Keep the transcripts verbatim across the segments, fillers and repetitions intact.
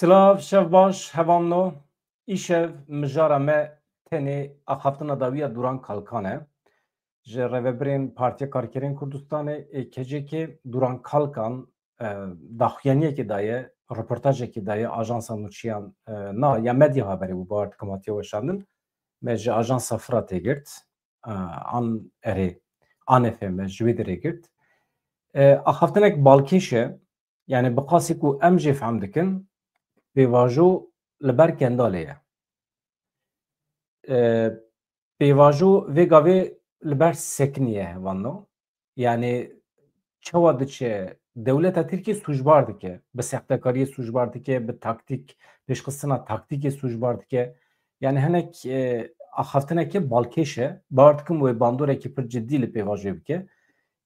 Silav, şev baş, hevalno. Îşev mijara me tenê axaftina dawiya Duran Kalkan e. Ji rêvebirên Partiya Karkerên Kurdistanê ê K C K, Duran Kalkan, e, daxuyaniyekê daye, reportajekê daye Ajansa Nûçiyan, e, na, ya Medya Haberê bû, bawer dikim hatiye weşandin. Me ji Ajansa Firatê girt, e, an erê, A N F me ji wê dirê girt. E, axaftinek balkêş e, yani bi qasî ku em jê fehm dikin, pêvajo li ber Kendalê ye. E, pêvajo vê gavê li ber Seknî ye, hevalno. Yani çawa diçe, dewleta Tirkiyê sûcbar dike, bi sextekariyê sûcbar dike, bi taktîk, pêşxistina taktîkê sûcbar dike. Yani hinek, e, axaftineke balkêş e. Bawer dikim wê bandorekî pir cidî li pêvajoyê bike.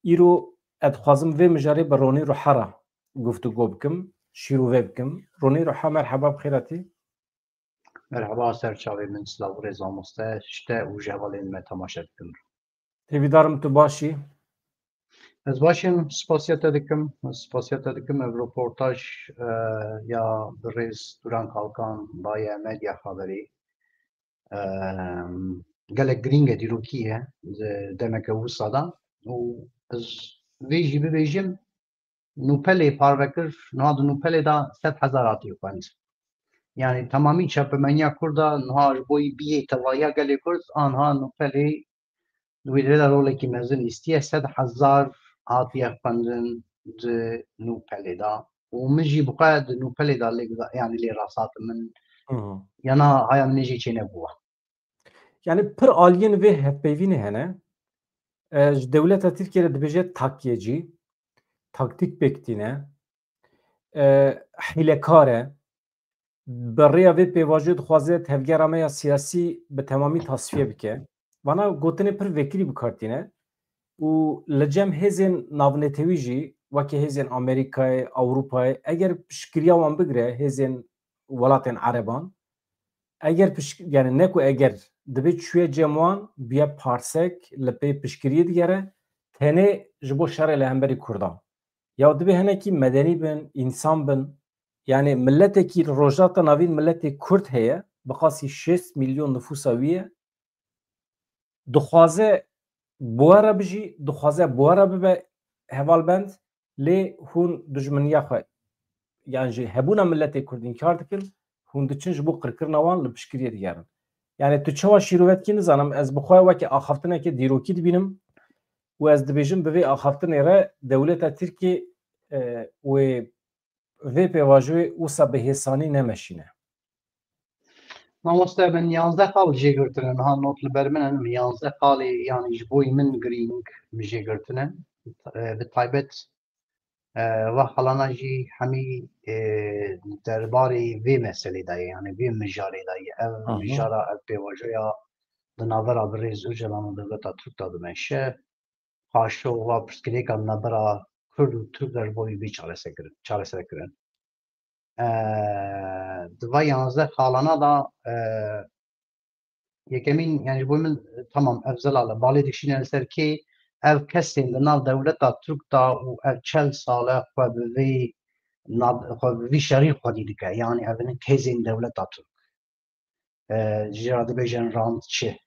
Îro ez dixwazim vê mijarê bi Ronî Ruha re guftûgo bikim, şîrove bikim. Ronî Ruha, merheba, bi xêr hatî. Merheba, ser çavê min, silav û rêz mamoste, ji te û ji hevalên me temaşe dikim. Hêvîdar im tu baş î. Ez baş im, spasiya te dikim, spasiya te dikim. Ev roportaj, e, ya birêz Duran Kalkan daye Medya Haberê. E, gelek girîng e, dîrokî ye, di demeke wisa de. Û ez vê jî bibêjim, Nûpelê parve kir, niha di Nûpelê de sed hezar hatiye xwend. Yani temamî çapemeniya Kurd a niha ji bo biyê tevahiya gelê Kurd, anha Nûpelê di wê derê de rolekî mezin lîstiye, sed hezar hatiye xwendin di Nûpelê de. Û min jî bi xwe di Nûpelê de lê, yani lê rast hatim min, Hı hı. yana haya min jî çênebûwa. Yani pir aliyên vê hevpeyvînê hene. E, ji dewleta Tirkiye re dibêje takyecî, taktîk pêk tîne, e, hîlekar e, bi rêya vê pêvajoyê dixwaze tevgera me ya siyasî bi temamî tasfiye bike. Vana gotinê pir vekirî bi kar tîne û li cem hêzên navnetewî jî, weke hêzên Amerîkayê, Ewropayê, eger piştgiriya wan bigire, hêzên welatên Ereban, eger pişt-, yani ne ku eger, dibê çûye cem wan, bûye parsek, li pê piştgiriyê digere, tenê ji bo şerê li hemberî Kurdan. Ya dibê hinekî medenî bin, însan bin. Yani miletekî li Rojhilata Navîn miletê Kurd heye, bi qasî şêst milyon nifûsa wî ye. Dixwaze bi we re bijî, dixwaze bi we re bibe hevalbend, lê hûn dijminiya xwe, yan jî hebûna miletê Kurd înkar dikin, hûn diçin ji bo qirkirina wan li piştgiriyê digerin. Yani tu çawa şîrove dikî nizanim, ez bi xwe weke axaftineke dîrokî dibînim û ez dibêjim bi vê axaftinê re dewleta Tirkiyê, e, wê vê pêvajoyê wisa bi hêsanî nemeşîne. Mamoste, min yanzdeh xal jê girtine, niha not li ber min in, min yanzdeh xalê, yani ji bo min girîng min jê girtine. E, bi taybet, e, va xalana jî hemî, e, derbarê vê meselê de ye, yani vê mijarê de ye. Ev Aha. mijara, ev pêvajoya di navbera birêz Ocalan û dewleta Tirk de dimeşe. Xaşo va pirsgirêka navbera Kurd û Tirk de ji bo wî bê çareserkirin, çareserkirin. E, di va yanzdeh xalana de, e, yekemîn, yani ji bo min, tamam, ev zelal e, balê dikişîne li ser kê, ev kesên di nav dewleta Tirk de û ev çel sal e xwe bi vê nav-, xwe bi vî şerî xwedî dike. Yani ev in hêzên dewleta Tirk. E, jê re dibêjin rantçi.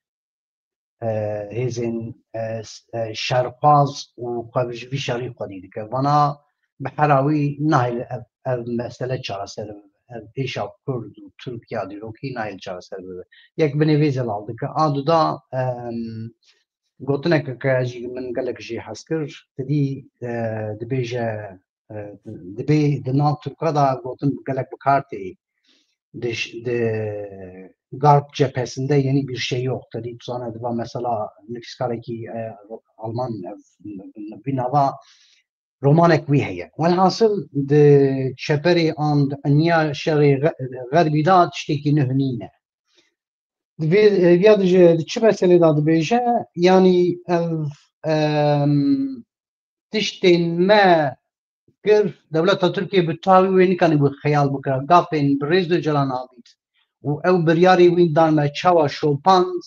E, hêzên, e, s-, e, şerxwaz û xwe ji vî şerî xwedî dike. Vana bi hera wî nahêle ev, ev mesele çareser bibe. Ev êşa Kurd û Tirk ya dîrokî nahêle çareser bibe. Yek binê vê zelal dike. A duda, em, gotineke ke jî min gelek jê hez kir, tu dî, e, dibêje, e, dibê di nav Tirka de gotin gelek bi kar tê. Di ş-, di Garp cephesinde yeni bir şey yok. Te dî tu zane, di va mesela nivîskarekî, e, Alman, e, vî nava romanek wî heye. Welhasil di çeperê an di enya şerê Xe-, Xerbî de tiştekî nuh nîne. Di vê, e, viya di ji, di çi meselê de dibêje? Yanî ev, em, tiştên me kir, dewleta Tirkiyê bi tawî wê nikanî wî xeyal bikira. Gafên birêz Ocalan avît û ew biryarê wî dan me çawa şopand,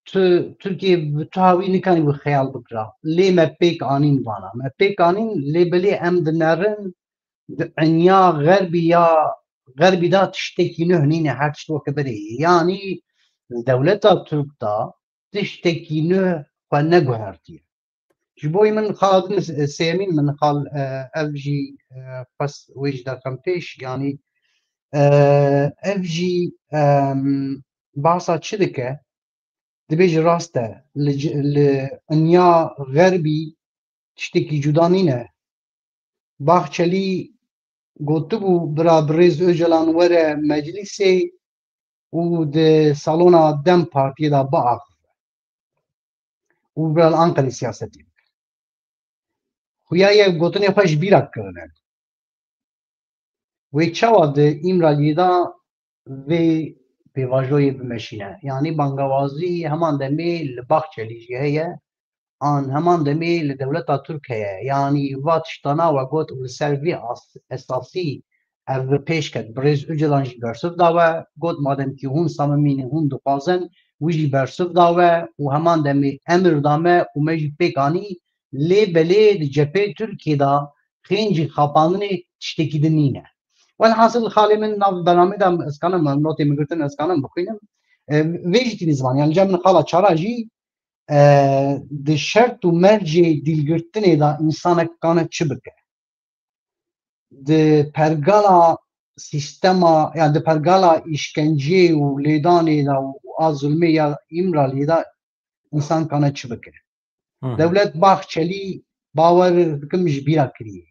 tu Tirkiyê bi tawî nikanî wî xeyal bikira. Lê me pêk anîn vana. Me pêk anîn, lê belê em dinerin di enya Xerbî ya Xerbî de tiştekî nuh nîne, her tişt weke berê ye. Yanî dewleta Tirk de tiştekî nuh xwe neguhertiye. Ji bo min xal din, sêyemîn min xal, e, ev jî, e, xwest wê jî derxem pêş, yanî, e, ev jî, em, bahsa çi dike? Dibêje rast e, li c-, li inya xerbî tiştekî cuda nîne. Bahçelî gotibû, bira birêz Ocalan were meclîsê û di salona DEM Partiyê de biaxive û bira li Anqerê siyasetê bike. Xuya ye gotinê xwe ji bîra kirine. Wê çawa di Îmraliyê de vê pêvajoyê bimeşîne? Yanî bangawazî heman demê li Bahçelî jî heye, an heman demê li dewleta Tirk heye. Yanî va tiştana we got û li ser vê as-, esasî ev bi pêş ket. Birêz Ocalan jî bersiv da we, got, madem kî hûn samimî ne, hûn dixwazin, wî jî bersiv da we û heman demê emir da me û me jî pêk anî, lê belê di cephê Tirkiyê de xêncî xapandinê tiştekî din nîne. Welhasil xalê min nav bernamê de ez kanim notê min girtin, ez kanim bixwînim. E, vê jî tînî ziman. Yani cem min xala çara jî, e, di şert û mercê dîlgirtinê de însanek kane çi bike? Di pergala sîstema, yani di pergala îşkenceyê û lêdanê de û a zulmê ya Îmraliyê de însan kane çi bike? Hı hı. Dewlet Bahçelî bawer dikim ji bîra kiriye.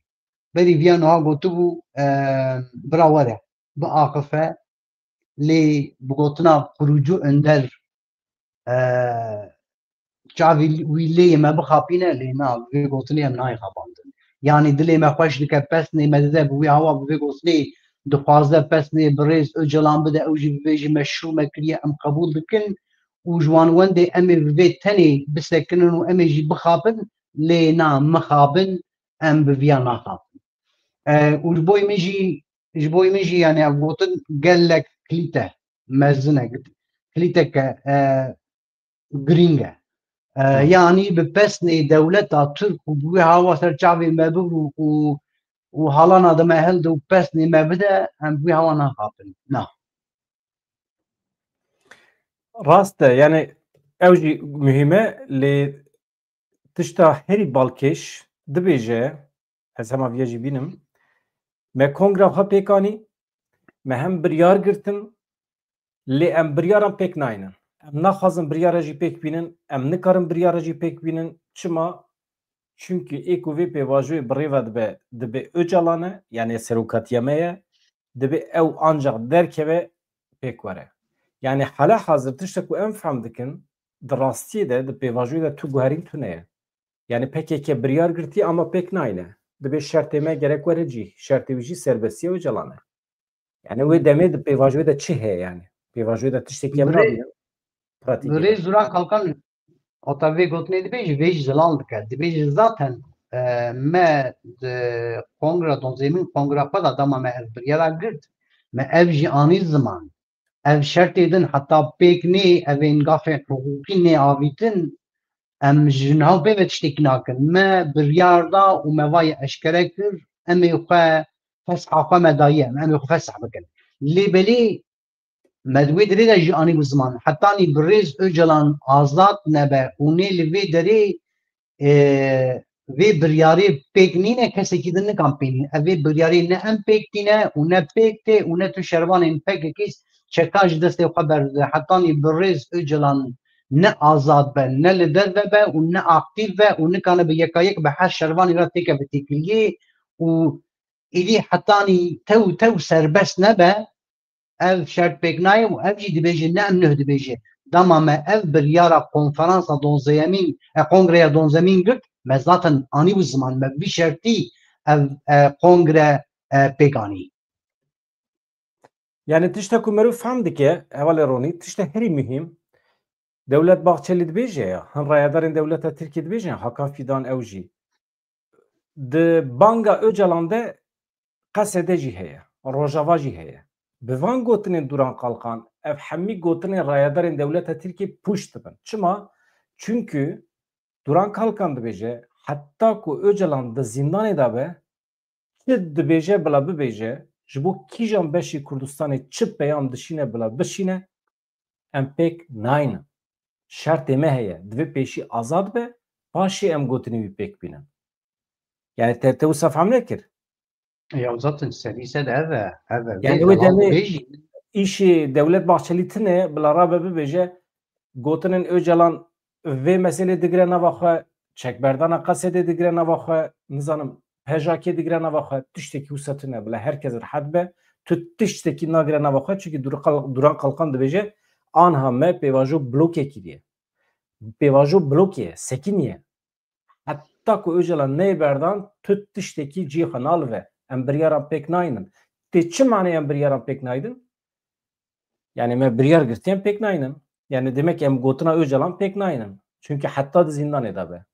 Berî viya niha gotibû, e, bira were, biaxife, lê bi gotina kurucu önder, e, çavî wî lê me bixapîne, lê na, bi vê gotinê em nayê xapandin. Yanî dilê me xweş dike, pesnê me dide, bi wî hawa bi vê gotinê dixwaze pesnê birêz Ocalan bide, ew jî bibêje meşrû me kiriye, em qebûl dikin û ji wan wendê em ê bi vê tenê bisekinin û em ê jî bixapin, lê na, mixabin, em bi viya naxapin. E, û ji bo min jî, ji bo min jî, yani ev gotin gelek kilît e, mezin e, kilîteke, e, girîng e. E, Hı. Yanî bi pesnê dewleta Tirk û bi wî hawa ser çavê me bibû û, û halana de me hilde û pesnê me bide, em bi wî hawa naxapin. Na. Rast e, yani ew jî muhîm e, lê tişta herî balkêş dibêje, ez hema viya jî bînim, me kongra xwe pêk anî, me hem biryar girtin, lê em biryaran pêk naynin. Em naxwazin biryara jî pêk bînin, em nikarin biryara jî pêk bînin. Çima? Çimkî ê ku vê pêvajoyê bi rê ve dibe, dibe Ocalan e, yani serokatiya me ye, dibe ew ancak derkeve pêk were. Yani hala hazir tiştek ku em fehm dikin, di rastiyê de, di pêvajoyê de tu guherîn tune ye. Yani P K K biryar girtiye ama pêk nayne. Dibê şertê me gerek were cî. Şertê wî jî serbestiya Ocalan e. Yani wê demê di pêvajoyê de çi heye yani? Pêvajoyê de tiştekî em Birê-, nabînin. Pratîkê Birêz de. Duran Kalkan, ota vê gotinê dibêje, vê jî zelal dike. Dibêje zaten, e, me di kongra, donzêmîn kongra xwe de dema me ev biryara girt, me ev jî anî ziman. Ev şertê din heta pêk nê, ev ên gafên hiqûqî nê avîtin, em ji niha pê ve tiştekî nakin. Me biryar da û me vayê eşkere kir, em ê xwe fesha xwe me daye, em ê xwe fesah bikin. Lê belê me di wê derê de jî anî bi ziman. Hetanî birêz Ocalan azad nebe û nê li vê derê, e, vê biryarê pêk nîne, kesekî din nikan pênî. Ev vê biryarê ne em pêk tîne û ne pêk tê û ne tu şervanên P K K çeka ji destê xwe berdide. Hetanî birêz Ocalan ne azad be, ne li derve be û ne aktîf be û nikane bi yekayek bi her şervanî re têkeve têkiliyê û êdî hetanî tew tew serbest nebe, ev şert pêk nayê û ev jî dibêje, ne em nuh dibêje. Dema me ev biryara konferansa donzeyemîn, e, kongreya donzemîn girt, me zaten anî bi ziman, me bi vî şertî ev, e, kongre, e, pêk anî. Yani tişta ku merû fehm dike, hevalê Ronî, tişta herî muhîm, Dewlet Bahçelî dibêje ya, hin rayedarên dewleta Tirkiyê dibêjin, Hakan Fidan ew jî. Di banga Ocalan de Qesede jî heye, Rojava jî heye. Bi van gotinên Duran Kalkan, ev hemî gotinên rayedarên dewleta Tirkiyê pûç dibin. Çima? Çimkî Duran Kalkan dibêje, heta ku Ocalan di zîndanê de be, çi dibêje bila bibêje, Ji bo kîjan beşî Kurdistanê çi peyam dişîne bila bişîne, em pêk naynin. Şertê me heye, divê pêşî azad be, paşê em gotinê wî pêk bînin. Yani te, te wisa fehm nekir. Ya zaten serî ser ev e, ev e. Yani wê demê îşî Dewlet Bahçelî tine bila rabe bibêje, gotinên Ocalan vê meselê digire nava xwe, çekberdana Qesedê digire nava xwe, nizanim, P J K digire nava xwe, tiştekî wisa tune, bila herkes rehet be, tu tiştekî nagire nava xwe, çunkî Duran Kal-, Duran Kalkan dibêje, anha me pêvajo blokê kiriye. Pêvajo blokê ye, sekiniye. Heta ku Ocalan neyê berdan, tu tiştekî cihê xwe nalive. Em biryaran pêk naynin. Tê çi manê em biryaran pêk naynin? Yani me biryar girtiye em pêk naynin. Yani demek em gotina Ocalan pêk naynin. Çünkü heta di zindanê de be.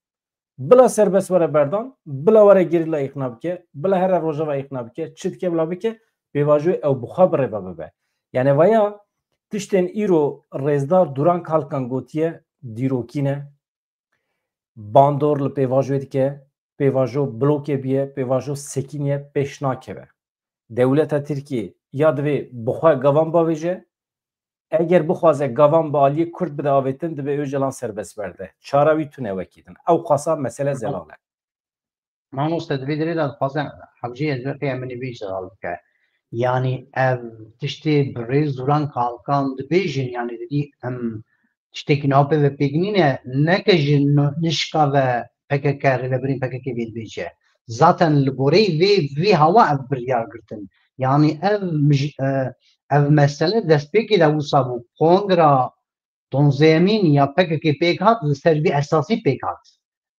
Bila serbest were berdan, bila were gerîla îqna bike, bila here Rojava îqna bike, çi dike bila bike, pêvajoyê ew bi xwe bi rê ve bibe. Yani vaya tiştên îro rêzdar Duran Kalkan gotiye dîrokî ne, bandor li pêvajoyê dike, pêvajo blokê biye, pêvajo sekiniye pêş nakeve. Dewleta Tirkiyê ya divê bi xwe gavan bavêje, eger bixwaze gavan bi aliyê Kurd bide avêtin, divê Ocalan serbest berde. Çara wî tune wekî din. Ew qasa mesele zelal e. Mamoste, di vê derê de dixwazim hewceyê ez vê qêya min ê vê jî zelal bike. Yanî ev tiştê birêz Duran Kalkan dibêjin, yanî didî em tiştekî niha pê ve pêk nîne, neke ji nu-, nişka ve P K K, rêvebirên P K K vê dibêje. Zaten li goreyê vê, vê hawa ev biryar girtin. Yanî ev mij-, e, ev mesele destpêkê de wisa bû. Kongra donzeyemîn ya P K K pêk hat, li ser vî esasî pêk hat.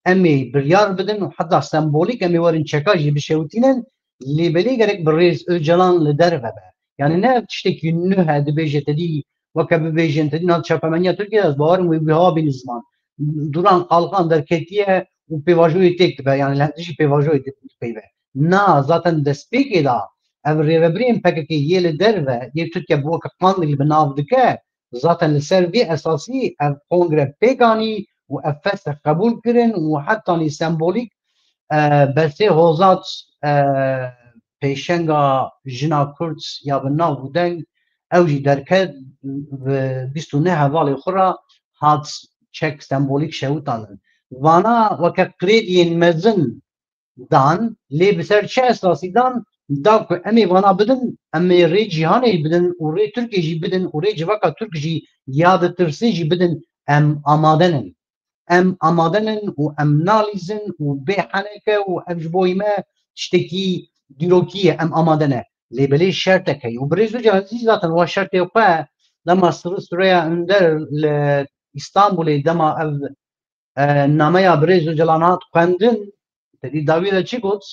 Em ê biryar bidin û heta sembolîk em ê werin çeka jî bişewitînin, lê belê gerek bi rêz Ocalan li derve be. Yani ne tiştekî nuh e dibêje te dî weke bibêjin, te dî nav çapemeniya Tirkiye de ez bawerim wê wiha bînin ziman. Duran Kalkan derketiye û pêvajoyê têk dibe, yani li dijî pêvajoyê dipeyve. Na, zaten destpêkê de ev rêvebirên P K K yê li derve, yê Tirkiye bi weke qandil bi nav dike, zaten li ser vî esasî ev kongre pêk anî û ev fesl qebûl kirin û hetanî sembolîk, e, bersê Hozat, e, pêşenga jina Kurd ya bi nav û deng, ew jî derket, bi bîst û neh hevalê xwe re hat çek sembolîk şewitandin. Vana weke krêdiyên mezin dan, lê bi ser çi esasî dan? Da ku em ê vana bidin, em ê rê cîhanê jî bidin û rê Tirkiyê jî bidin û rê civaka Tirk jî ya ditirsê jî bidin, em amade nin. Em amade nin û em nalîzin û bê heneke û ev ji bo me tiştekî dîrokî ye, em amade ne. Lê belê şertek heye. Û birêz Ocalan jî zaten wa şertê xwe dema Sırrı Süreyya Önder li Îstanbulê dema ev, e, nameya birêz Ocalan hat xwendin, te dî dawiyê de çi got?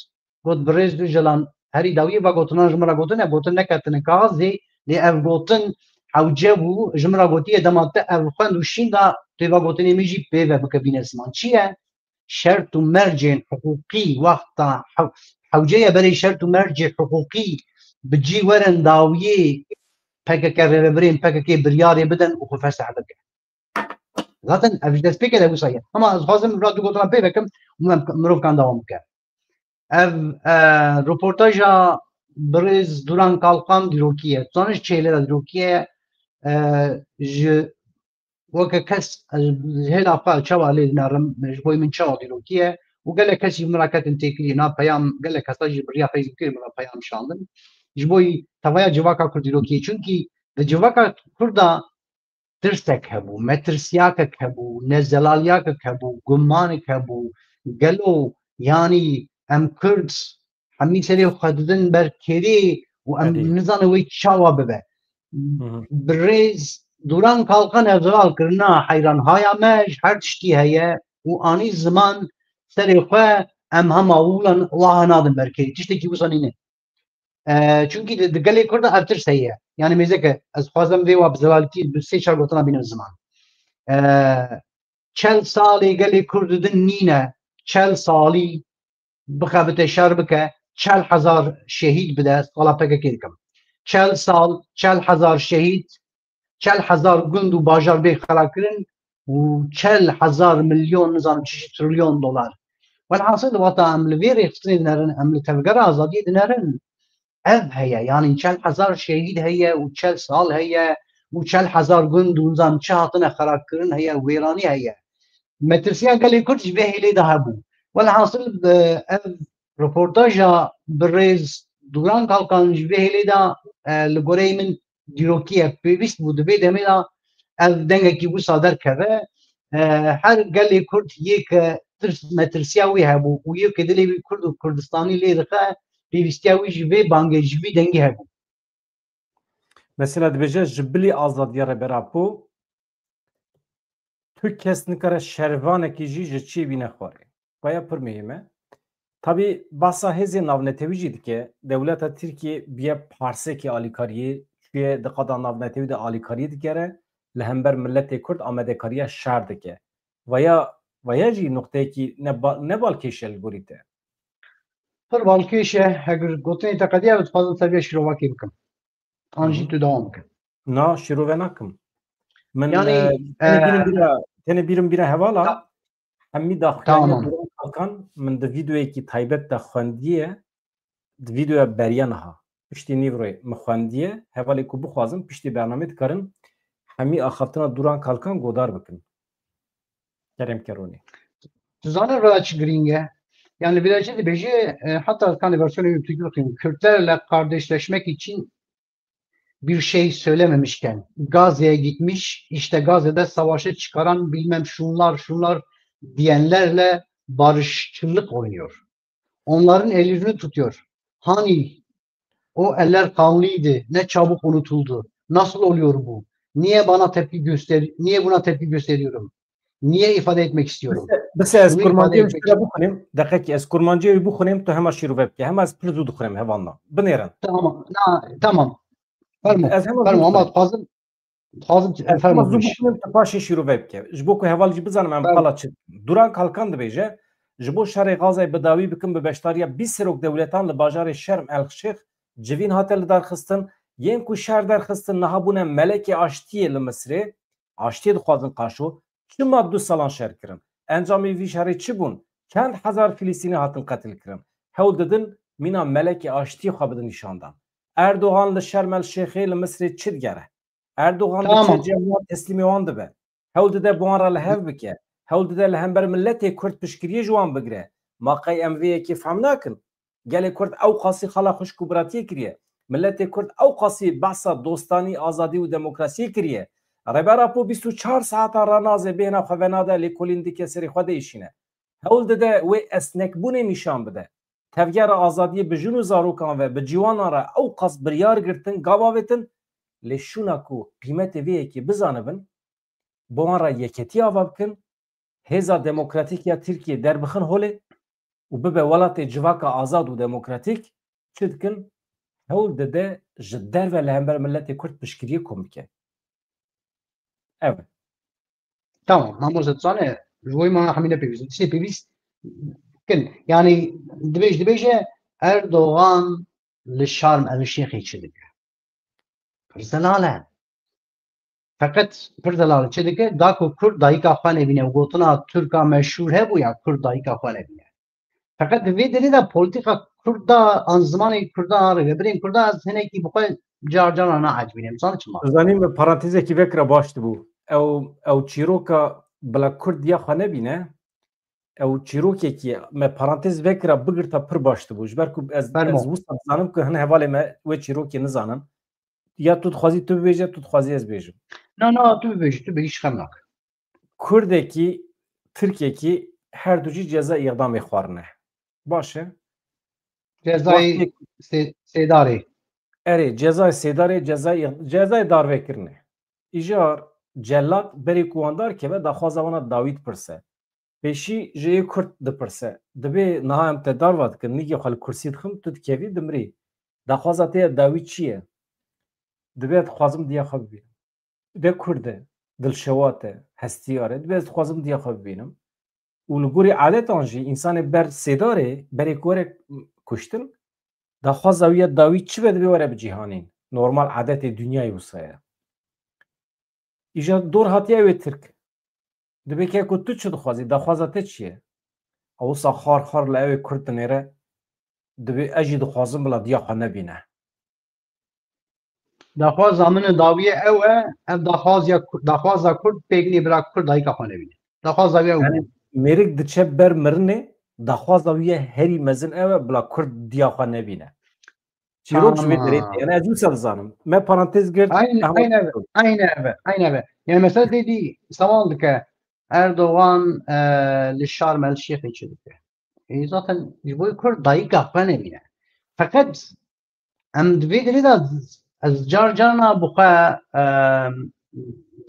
Got, birêz Ocalan, herî dawiyê va gotinan ji min re gotin, ev gotin neketine kaxizê, lê ev gotin hewce bû, ji min re gotiye, dema te ev xwend û şînda, tu ê va gotinê min jî pê ve bike bîne ziman. Çi ye? Şert û mercên hiqûqî, wexta hew-, hewce ye berê şert û mercê hiqûqî bi cî werin dawiyê P K K, rêvebirên P K K biryarê bidin û xwe fesih bike. Zaten ev ji destpêkê de wisa ye. Ama ez dixwazim ra du gotina pê vekim û em mirov kan dewam bike. Ev, e, roportaja birêz Duran Kalkan dîrokî ye. Tu zanî ji çi hêlê de dîrokî ye? E, ji weke kes, e, ji hêla xwe çawa lê dinerim, ji bo min çawa dîrokî ye? Û gelek kes jî min re ketin têkilî, na peyam, gelek kesa jî bi riya Facebookê min re peyam şandin. Ji bo tevaya civaka Kurd dîrokî ye. Çunkî di civaka Kurda tirsek hebû, metirsiyakek hebû, nezelaliyakek hebû, gumanek hebû. Gelo, yanî em Kurd hemî serê xwe didin ber kêrê û em Erê. nizane wê çawa bibe. Hı hı. Birêz Duran Kalkan ev zelal kirina heyranhaya me ji her tiştî heye û anî ziman serê xwe em hema wilan waha nadin ber kêrê. Tiştekî wisa nîne. E, çunkî di, di gelê Kurd de ev tirs heye. Yani mêzeke ez xwazim vê wa bi zelaltî bi sê çar gotina bînim ziman. E, çel salê gelê Kurd din nîne, çel salî bixebite şer bike, çel hezar şehîd bide, sala P K K dikim. Çel sal, çel hezar şehîd, çel hezar gund û bajar bê xerakirin û çel hezar milyon, nizanim çi jî trilyon dolar. Welhasil, wata em li vê rêxistinê dinerin, em li Tevgera Azadiyê dinerin. ev heye. Yanî çel hezar şehîd heye û çel sal heye û çel hezar gund û nizam çi hatine xerabkirin heye, wêranî heye. Metirsiya gelê Kurd ji vê hêlê de hebû. Welhasil, e, ev reportaja birêz Duran Kalkan ji vê hêlê de, e, li goreyê min dîrokî ye. Pêwîst bû di vê demê de, ev dengekî wisa derkeve. E, her gelê Kurd yê ke tirs, metirsiya wî hebû û yê ke dilê wî Kurd û Kurdistanî lê dixe, pêwîstiya wî ji vê bangê, ji vî dengî hebû. Mesela dibêje, ji bilî azadiya Rêber Apo tu kes nikare şervanekî jî ji çiyê bîne xwarê. Vaya pir muhîm e. Tabî bahsa hêzên navnetewî jî dike. Dewleta Tirkiyê biye parsekî alîkariyê, çûye di qada navnetewî de alîkariyê digere, li hember miletê Kurd amadekariya şer dike. Vaya, vaya jî nuqteyekî ne ba-, ne balkêş e li gorî te? Pir balkêş e, eger gotinê te qediya, ez dixwazim ser vê şîrovakê bikim. An jî tu dewam bike. Na, şîrove nakim. Min, Yanî, e, tenê e, bîrim bîra, tenê bîrim bîra hevala. Ta-, hemî daxuyanî Tamam. Duran Kalkan min di vîdeoyekî taybet de xwendiye, di vîdeoya beriya niha. Piştî nîvroyê min xwendiye, hevalê ku bixwazin piştî bernamê dikarin hemî axaftina Duran Kalkan godar bikin. Kerem Keronî. Tu zanî raya çi girîng e? Yani viraje dibêje, e, hatta kanî versiyonê Tirkî bixwînim. Kürtlerle kardeşleşmek için bir şey söylememişken, Gazze'ye gitmiş, işte Gazze'de savaşı çıkaran bilmem şunlar şunlar diyenlerle barışçılık oynuyor. Onların ellerini tutuyor. Hani o eller kanlıydı, ne çabuk unutuldu. Nasıl oluyor bu? Niye bana tepki göster, niye buna tepki gösteriyorum? Niye ifade etmek istiyorum? Bise, bise ez Bunu ifade kurmancê wî etmek şire bixwînim, deqekî ez kurmancê wî bixwînim, tu hema şîrove bike. Hema ez pir zû dixwînim hevalna. Binêrin. Tamam, na, tamam. Fermo, Ez hema fermo zû ama dixwînim. dixwazim, dixwazim Ez fermo hema zû bimiş. bixwînim, tu paşê şîrove bike. Ji bo ku heval jî bizanim em Fermo. qala çi dikin. Duran Kalkan dibêje, ji bo şerê Gazayê bi dawî bikin bi beşdariya bîst serok dewletan li bajarê Şerm El Şêx civîn hate lidarxistin, yên ku şer derxistin niha bûne melekê aştiyê li Misirê, aştiyê dixwazin qaşo, çima du salan şer kirin? Encamê vî şerê çi bûn? Çend hezar Filistînî hatin qetilkirin? Hewl didin mîna melekê aştiyê xwe bidin nîşandan. Erdogan li Şerm El Şêxê li Misirê çi digere? Erdogan Tamam. diçe cem wan teslîmê wan dibe. Hewl dide bi wan re li hev bike. Hewl dide li hember miletê Kurd piştgiriyê ji wan bigire. Ma qey em vê yekê fehm nakin? Gelê Kurd ew qasî xala xwişk û biratiyê kiriye. Miletê Kurd ew qasî behsa dostanî, azadî û demokrasiyê kiriye. Rêber Apo bîst û çar saetan ranazê bêhna xwe venade, lêkolîn dike, serê xwe diêşîne. Hewl dide wê esnekbûnê nîşan bide. Tevgera azadiyê bi jin û zarokan ve, bi ciwanan re ew qas biryar girtin, gav avêtin, lê şûna ku qîmetê vê yekê bizanibin, bi wan re yeketî ava bikin, hêza demokratîk ya Tirkiyê derbixin holê û bibe welatê civaka azad û demokratîk, çi dikin? Hewl dide ji derve li hember miletê Kurd piştgiriyê kom bike. Ev e. Tamam, mamoste, tu zanî, ji bo mana hemî ne pêwîst. Tiştê pêwîst kin. Yani, dibêj-, dibêje Erdogan li Şarm El Şêxê çi dike? Pir zelal e. Feqet pir zelal çi dike? Da ku Kurd dayika xwe nebîne. Gotina Tirka meşhûr hebû ya, Kurd dayika xwe nebîne. Feqet di vê derê de polîtîka Kurd da an zimanê Kurdan an rêvebirên Kurdan ez hinekî bi xwe car caran naecibînim. Zanî çima? Zanî min parantezekî vekira baş dibû. Ew, ew çîroka bila Kurd diya xwe nebîne. Ew çîrokekî me parantez vekira bigirta pir baş dibû. Ji ber ku ez, Fermo. ez wisa dizanim ku hin hevalê me wê çîrokê nizanin. Ya tu dixwazî tu bibêje, tu dixwazî ez bêjim. Na, na, tu bibêjî, tu bêjî, ji xem nake. Kurdekî, Tirkekî her du jî ceza îdamê xwarine. Baş e? Cezayê Wextê sê-, sêdarê. Erê, cezayê sêdarê, cezayê, cezayê darvekirinê. Îcar celat berê ku wan dar keve daxwaza wana dawî dipirse. Pêşî ji ê Kurd dipirse. Dibê niha em te darva dikin, nîgê xwe li kursî dixim, tu dikevî dimirî. Daxwaza te ya dawî çi ye? Dibê dixwazim diya xwe bibînim. De Kurd e, dilşewat e, hestiyar e. Dibê ez dixwazim diya xwe bibînim. Û li gorî adetan jî însanê ber sêdarê, berê ku were kuştin, daxwaza wî ya dawî çi be dibê were bicîhanîn. Normal adetê dinyayê wisa ye. Îja dor hatiye ew ê Tirk. Dibê ke ku tu çi dixwazî, daxwaza te çi ye? Ew wisa xar xar li ew ê Kurd dinêre, dibê ez jî dixwazim bila diya xwe nebîne. Daxwaza min dawiyê ew e, ev daxwaziya Kur-, daxwaza Kurd pêk nî bira Kurd dayika xwe nebîne. Daxwaza wî ew. Yani mêrik diçe ber mirinê, daxwaza wî ye herî mezin ew e, bila Kurd diya xwe nebîne. Çîrok ji vê derê tê. Yani ez wisa dizanim. Me parantez girt. Aynen, aynen, aynen, aynen. Yani mesela dedi, sewal dike, Erdogan, e, li Şarm El Şêxê çi dike? E, zaten ji bo Kurd dayika xwe nebîne. Feqet em di vê derê de ez car carna bi xwe, e,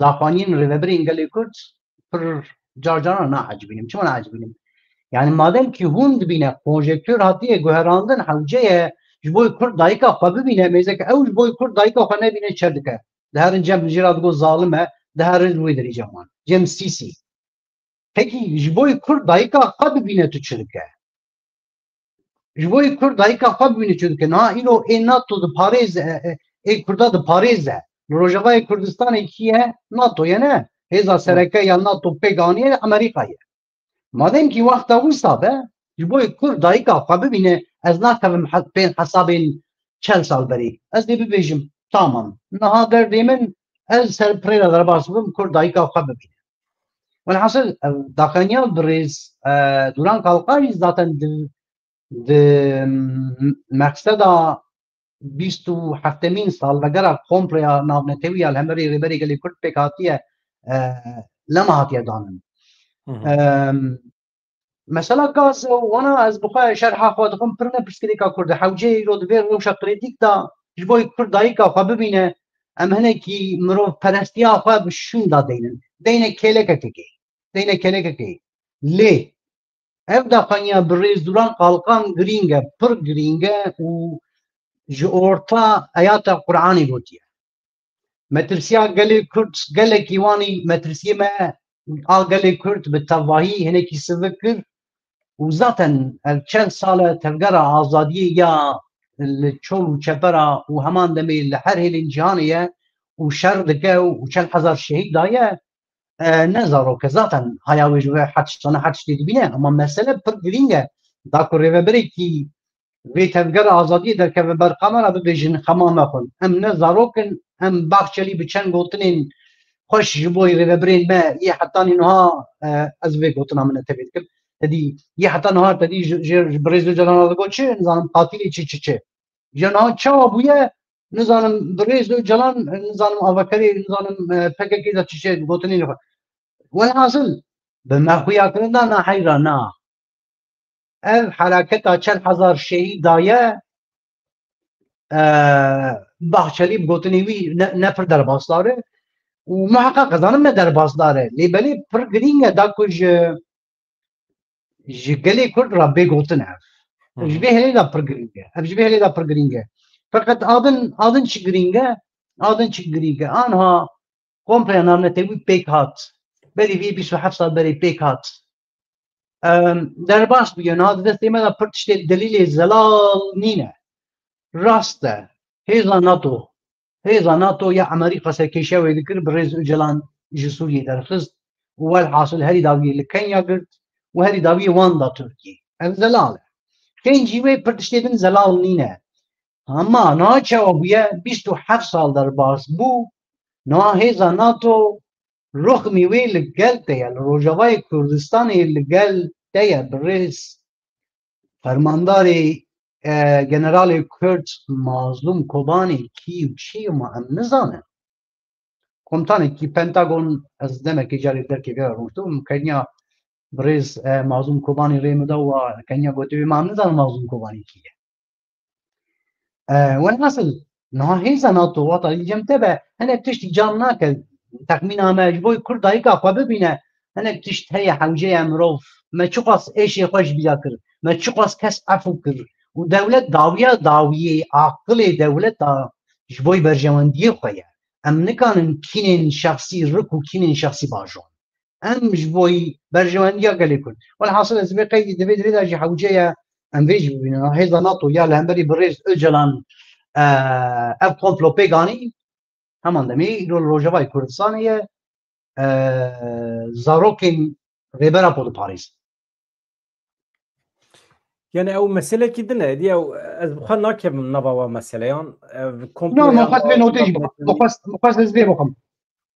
daxuyaniyên rêvebirên gelê Kurd pir car carna naecibînim. Çima naecibînim? Yani madem ki hûn dibîne konjektür hatiye guherandin, hewce ye ji bo Kurd dayika xwe bibîne, mêzeke ew ji bo Kurd dayika xwe nebîne çi dike? Diherin cem jê re digot zalim e, diherin wê derê cem wan. Cem Sîsî. Pekî ji bo Kurd dayika xwe bibîne tu çi dike? Ji bo Kurd dayika xwe bibîne çi dike? Niha îro ê NATO diparêze, e, e, ê Kurda diparêze. Li Rojavayê Kurdistanê kî ye? NATO ye ne? Hêza sereke ya NATO pêk aniye Amerîka ye. Madem kî wexta wisa be, ji bo Kurd dayika xwe bibîne, ez nakevim he-, pê hesabên çel sal berî. Ez dê bibêjim, tamam. Niha derdê min, ez ser pirê re derbas bibim, Kurd dayika xwe bibîne. Welhasil, ev daxuyaniya birêz, e, Duran Kalkan jî zaten di, di, m-, meqseda bîst û heftemîn salvegera komploya navnetewî ya li hemberî Rêberê Gelê Kurd pêk hatiye, e, lema hatiye danin. Hı hı. Em, mesela gaz û wana ez bi xwe şerha xwe dixwim, pir ne pirsgirêka Kurd e. Hewceyê îro di vê rewşa krîtîk de ji bo Kurd dayika xwe bibîne, em hinekî mirovperestiya xwe bi şûn de deynin. Deyne kêlekekê. Deyne kêlekekê. Lê ev daxuyaniya birêz Duran Kalkan girîng e, pir girîng e û ji orta ayeta Qur'anê gotiye. Metirsiya gelê Kurd, gelekî wanî metirsiyê me a gelê Kurd bi tevahî hinekî sivik kir û zaten ev çend sal e tevgera azadiyê ya li çol û çepera û heman demê li her hêlên cîhanê ye û şer dike û çend hezar şehîd daye. E, ne zarok e, zaten haya wê ji we her tiştane her tiştê dibîne, ama mesele pir girîng e. Da ku rêvebirekî vê tevgera azadiyê derkeve ber kamera, bibêjin xema mexwin. Em ne zarok in, em Bahçelî bi çend gotinên xweş ji bo rêvebirên me yê hetanî niha, e, ez vê gotina min tevê dikim. Tedî yê heta niha tedî ji, ji, ji birêz Ocalan re digot çi, nizanim qatilê çi çi çi. Ji niha çawa bûye, nizanim birêz Ocalan, nizanim avakarê, nizanim, e, P K K de çi çi gotinên xwe. Welhasil, bi me xuyakirin de na heyra na. Ev heraketa çend hezar şehîd daye, e, Bahçelî bi gotinê wî ne, ne pir derbasdar e û muheqeq ez zanim ne derbasdar e. Lê belê pir girîng e da ku ji, ji gelê Kurd re bê gotin ev. Hı hı. Ji vê hêlê de pir girîng e. Ev ji vê hêlê de pir girîng e. Feqet adin, adin çi girîng e? Adin çi girîng e? Anha kompleya navnetewî pêk hat. Berî vê bîst û heft sal berê pêk hat. Em, derbas bûye. Niha di destê me de pir tiştê delîlê zelal nîne. Rast e. Hêza NATO. Hêza NATO ya Amerîka serkêşiya wê dikir, birêz Ocalan ji Sûriyê derxist û welhasil herî dawiyê li Kenya girt û herî dawiyê wan da Tirkiyê. Ev zelal e. Kêncî wê pir tiştê din zelal nîne. Hema niha çawa bûye, bîst û heft sal derbas bû, niha hêza NATO ruxmî wê li gel te ye, li Rojavayê Kurdistanê li gel te ye, birêz fermandarê, e, generalê Kurd Mazlûm Kobanê kî û çi ye ma em nizanin. Komutanekî Pentagon, ez demekê carê derkê vê re rûniştibûm, keniya birêz, e, Mazlûm Kobanî rê min da û keniya gotê wê, ma em nizanin Mazlûm Kobanî kî ye. E, welhasil, niha hêza NATO wata li cem te be, hinek tiştî cam nake, texmîna me, ji bo Kurd dayika xwe bibîne, hinek tişt heye hewce ye mirov, me çiqas êşê xwe ji bîra kir, me çiqas kes efû kir û dewlet dawiya dawiyê, aqilê dewleta ji bo berjewendiyê xwe ye. Em nikanin kînên şexsî rik û kînên şexsî bajon. Em ji bo berjewendiya gelê Kurd. Welhasil ez vê qeydî divê divê de jî hewce ye em vê jî bibînin. Hêza NATO ya li hemberî birêz Ocalan, e, ev komplo pêk anî, heman demê îro li Rojavayê Kurdistanê ye, e, zarokên Rêber Apo diparêzin. Yani ew meselekî din e. Êdî ew, ez bi xwe nakevim nava wa meseleyan. Ev komplo No, ya ma xwe divê notê jî bixwim. Xwe xwest ez vê bixwim.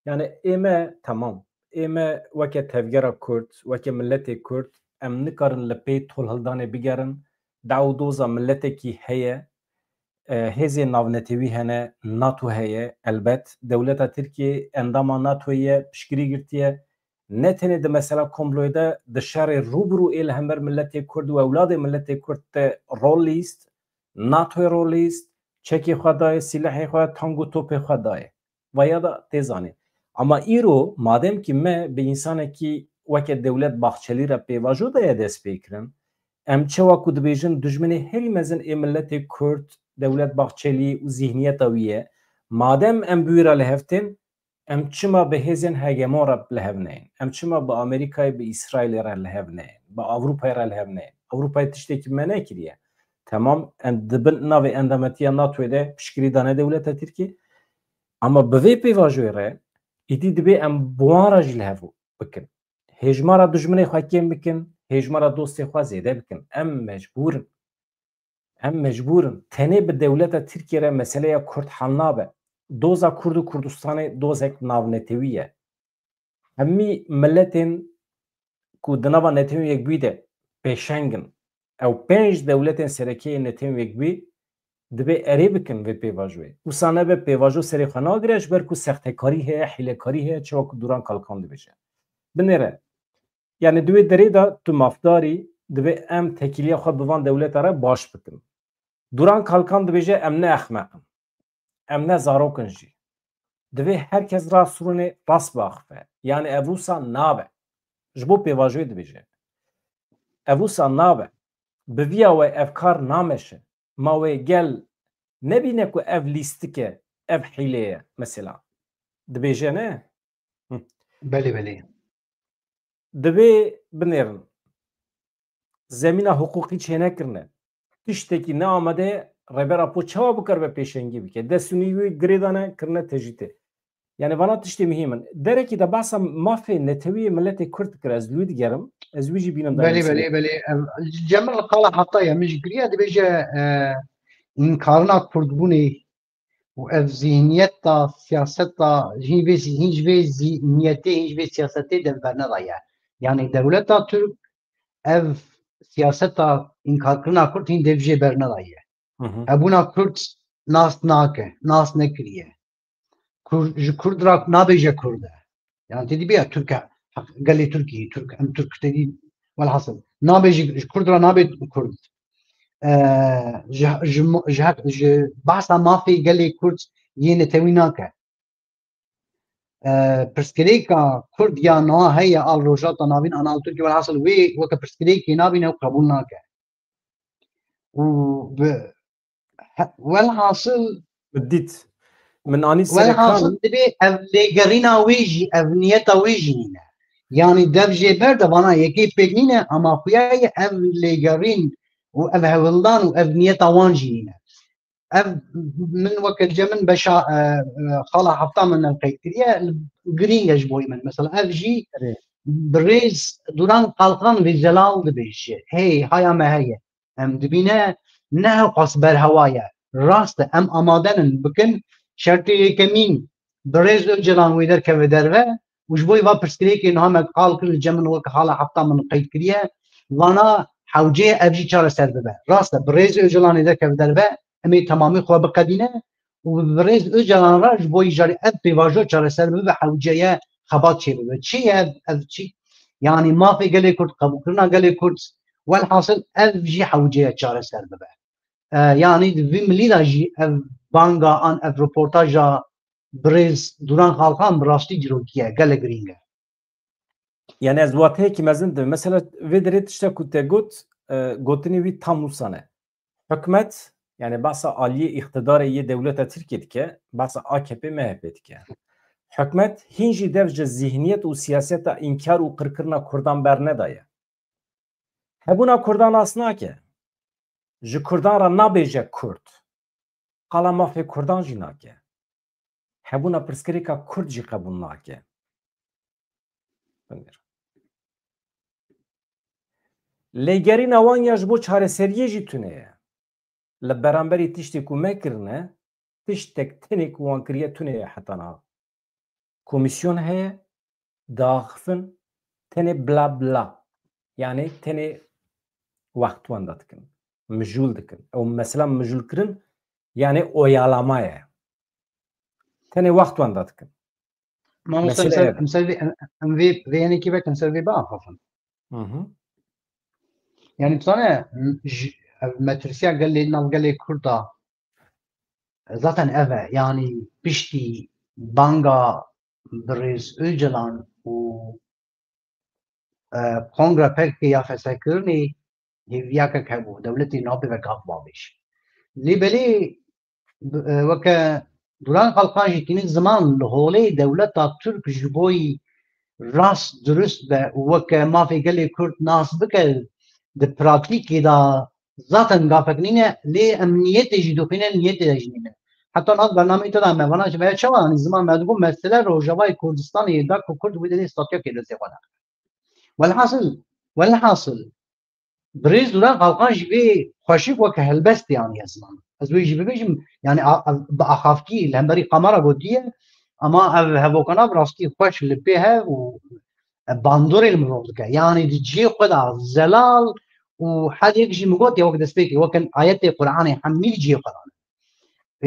Yani ê me, tamam. Ê me weke tevgera Kurd, weke miletê Kurd, em nikarin li pey tolhildanê bigerin. Daw û doza miletekî heye. E, hêzên navnetewî hene, NATO heye, elbet. Dewleta Tirkiyê endama NATOyê ye, piştgirî girtiye. Ne tenê di mesela komployê de, di şerê rû bi rû ê li hember miletê Kurd û ewladê miletê Kurd te rol lîst, NATOyê rol lîst, çekê xwe dayê, sîlehê xwe, tank û topê xwe dayê. Vaya da tê zanê. Ama îro, madem ki me bi însanekî weke Dewlet Bahçelî re pêvajo daye dest pê kirin, em çawa ku dibêjin dijminê herî mezin ê miletê Kurd Dewlet Bahçelî û zîhniyeta wî ye, madem em bi wî re li hev tên, em çima bi hêzên hegemon re li hev neyên? Em çima bi Amerîkayê, bi Îsraîlê re li hev neyên? Bi Ewropayê re li hev neyên? Ewropayê tiştekî me nekiriye. Temam, em di bin navê endametiya NATOyê de piştgirî dane dewleta Tirkiyê. Ama bi vê pêvajoyê re, îdî dibê em bi wan re jî li hev bikin. Hêjmara dijminê xwe kêm bikin, hêjmara dostê xwe zêde bikin. Em mecbûr in. Em mecbûr in. Tenê bi dewleta Tirkiyê re meseleya Kurd hel nabe. Doza Kurd û Kurdistanê dozek navnetewî ye. Hemî miletên ku di nava Netewên Yekbûyî de pêşeng in, ew pênc dewletên sereke yên Netewên Yekbûyî dibê erê bikin vê pêvajoyê. Wisa nebe pêvajo serê xwe nagire, ji ber ku sextekarî heye, hîlekarî heye, çawa ku Duran Kalkan dibêje. Binêre, yani di wê derê de tu mafdar î, dibê em tekîliya xwe bi van dewleta re baş bikin. Duran Kalkan dibêje em ne exmeq in, em ne zarok in jî. Divê her kes rast rûnê, rast biaxife. Yani ev wisa nabe. Ji bo pêvajoyê dibêje. Ev wisa nabe. Bi viya we ev kar nameşe. Ma wê gel nebîne ku ev lîstik e, ev hîlê ye mesela. Dibêje ne? Hı. Belê, belê. Divê binêrin. Zemîna hiqûqî çênekirine. Tiştekî neamade Rêber Apo çawa bikaribe pêşengî bike? Dest û nî wî girêdane, kirine tecrîtê. Yani vana tiştê muhîm in. Derekî de behsa mafê netewî yê miletê Kurd dikir, ez li wî digerim. Ez wî jî bînim. Belê, belê, belê. Em, Cemil qala heta ye, min jî kiriye, dibêje, e, înkarina Kurdbûnê û ev zîhniyeta, siyaseta, hîn vê, hîn ji vê zîhniyetê, hîn ji vê siyasetê dev bernedaye. Yani dewleta Tirk ev siyaseta înkarkirina Kurd hîn dev jê bernedaye. Hı hı. Hebûna Kurd nas nake, nas nekiriye. Kur-, ji Kurd re nabêje Kurd e. Yani tê dî bêya Türk e, heq-, gelê Tirkî, Türk, em Türk tê dî, welhasil. Nabê ji, ji Kurd re nabê Kurd. E, ji, ji, ji, ji behsa mafê gelê Kurd yê netewî nake. E, pirsgirêka Kurd ya niha heye al Rojhilata Navîn, an al Tirkî, welhasil wê weke pirsgirêkê nabîne û qebûl nake. Û bi, he, welhasil, Bi dît. Min anî serekan. Welhasil dibê ev lêgerîna wê jî, ev niyeta wê jî nîne. Yani dev jê ber de vana yekê pêk nîne, ama xuya ye ev lêgerîn û ev hewldan û ev niyeta wan jî nîne. Ev min weke cem min beşa, e, e, xala hefta min ev qeyd kiriye, girîng e ji bo min. Mesela ev jî, erê, birêz Duran Kalkan vê zelal dibêje. Hey, haya me heye. Em dibîne ne hewqas berhewa ye. Rast e, em amade nin bikin. Şertê yekemîn birêz Ocalan wê derkeve derve û ji bo va pirsgirêkê niha me qal kir li cem min weke xala hefta min qeyd kiriye. Vana hewce ye ev jî çareser bibe. Rast e, birêz Ocalanê derkeve derve, em ê temamî xwe biqedîne û bi birêz Ocalan re ji bo îjarê ev pêvajo çareser bibe, hewce ye xebat çêbibe. Çi ye ev, ev çi? Yani mafê gelê Kurd, qebûlkirina gelê Kurd, welhasil ev jî hewce ye çareser bibe. E, yani di vî milî de jî ev banga an ev reportaja birêz Duran Kalkan bi rastî dîrokî ye, gelek girîng e. Yani ez wateyekî mezin dibim. Mesela vê derê tişta ku te got, e, gotinê wî tam wisa ne. Hikûmet, yani behsa aliyê îqtidarê yê dewleta Tirkiyê dike, behsa A K P M H P dike. Hikûmet hîn jî dev ji zîhniyet û siyaseta înkar û qirkirina Kurdan bernedaye. Hebûna Kurdan nas nake. Ji Kurdan re nabêje Kurd. Qala mafê Kurdan jî nake. Hebûna pirsgirêka Kurd jî qebûl nake. Binêr. Lêgerîna wan ya ji bo çareseriyê jî tune ye. Li beramberî tiştê ku me kirine, tiştek tenê ku wan kiriye tune ye heta niha. Komîsyon heye, diaxifin, tenê bla bla. Yanî tenê wext wenda dikin. Mijûl dikin. Ew mesela mijûlkirin, yanî oyalama ye. Tenê wext wenda dikin. Mamoste, em Mesele ser, ev e. em ser vê, em, em vê, vê yenekî vek em ser vê biaxafin. Hı hı. Yani, tu zane, m-, ji, ev metirsiya gelê, nav gelê Kurda, zaten ev e. Yani, piştî banga birêz Öcalan û, e, Kongra P K K ya fesehkirinê hêviyakek hebû. Dewletê nabê vek av bavêj. Lê belê, e, weke Duran Kalkan jî tînin ziman li holê dewleta Tirk ji boyî rast dirust be û weke mafê gelê Kurd nas bike, di pratîkê de zaten gafek nîne, lê em niyetê jî dixwîne, niyetê de jî nîne. Heta nav bernameyê te de me vana ji me çawa, yanî ziman me digot, mesele Rojavayê Kurdistanê ye, da ku Kurd wê derê statuyekê destê xwe de. Welhasil, welhasil, Birêz Duran Kalkan jî vê xweşik weke helbestê aniye ziman. Ez wê jî bibêjim, yani a, a, bi axafkî li hemberî kamera gotiye, ama ev hevokana bi rastî xweş li pê hev û bandorê li mirov dike. Yani di cihê xwe de zelal û her yek jî min got ya wek destpêkê, weke ayetê Quranê hemî di cihê xwe de ne.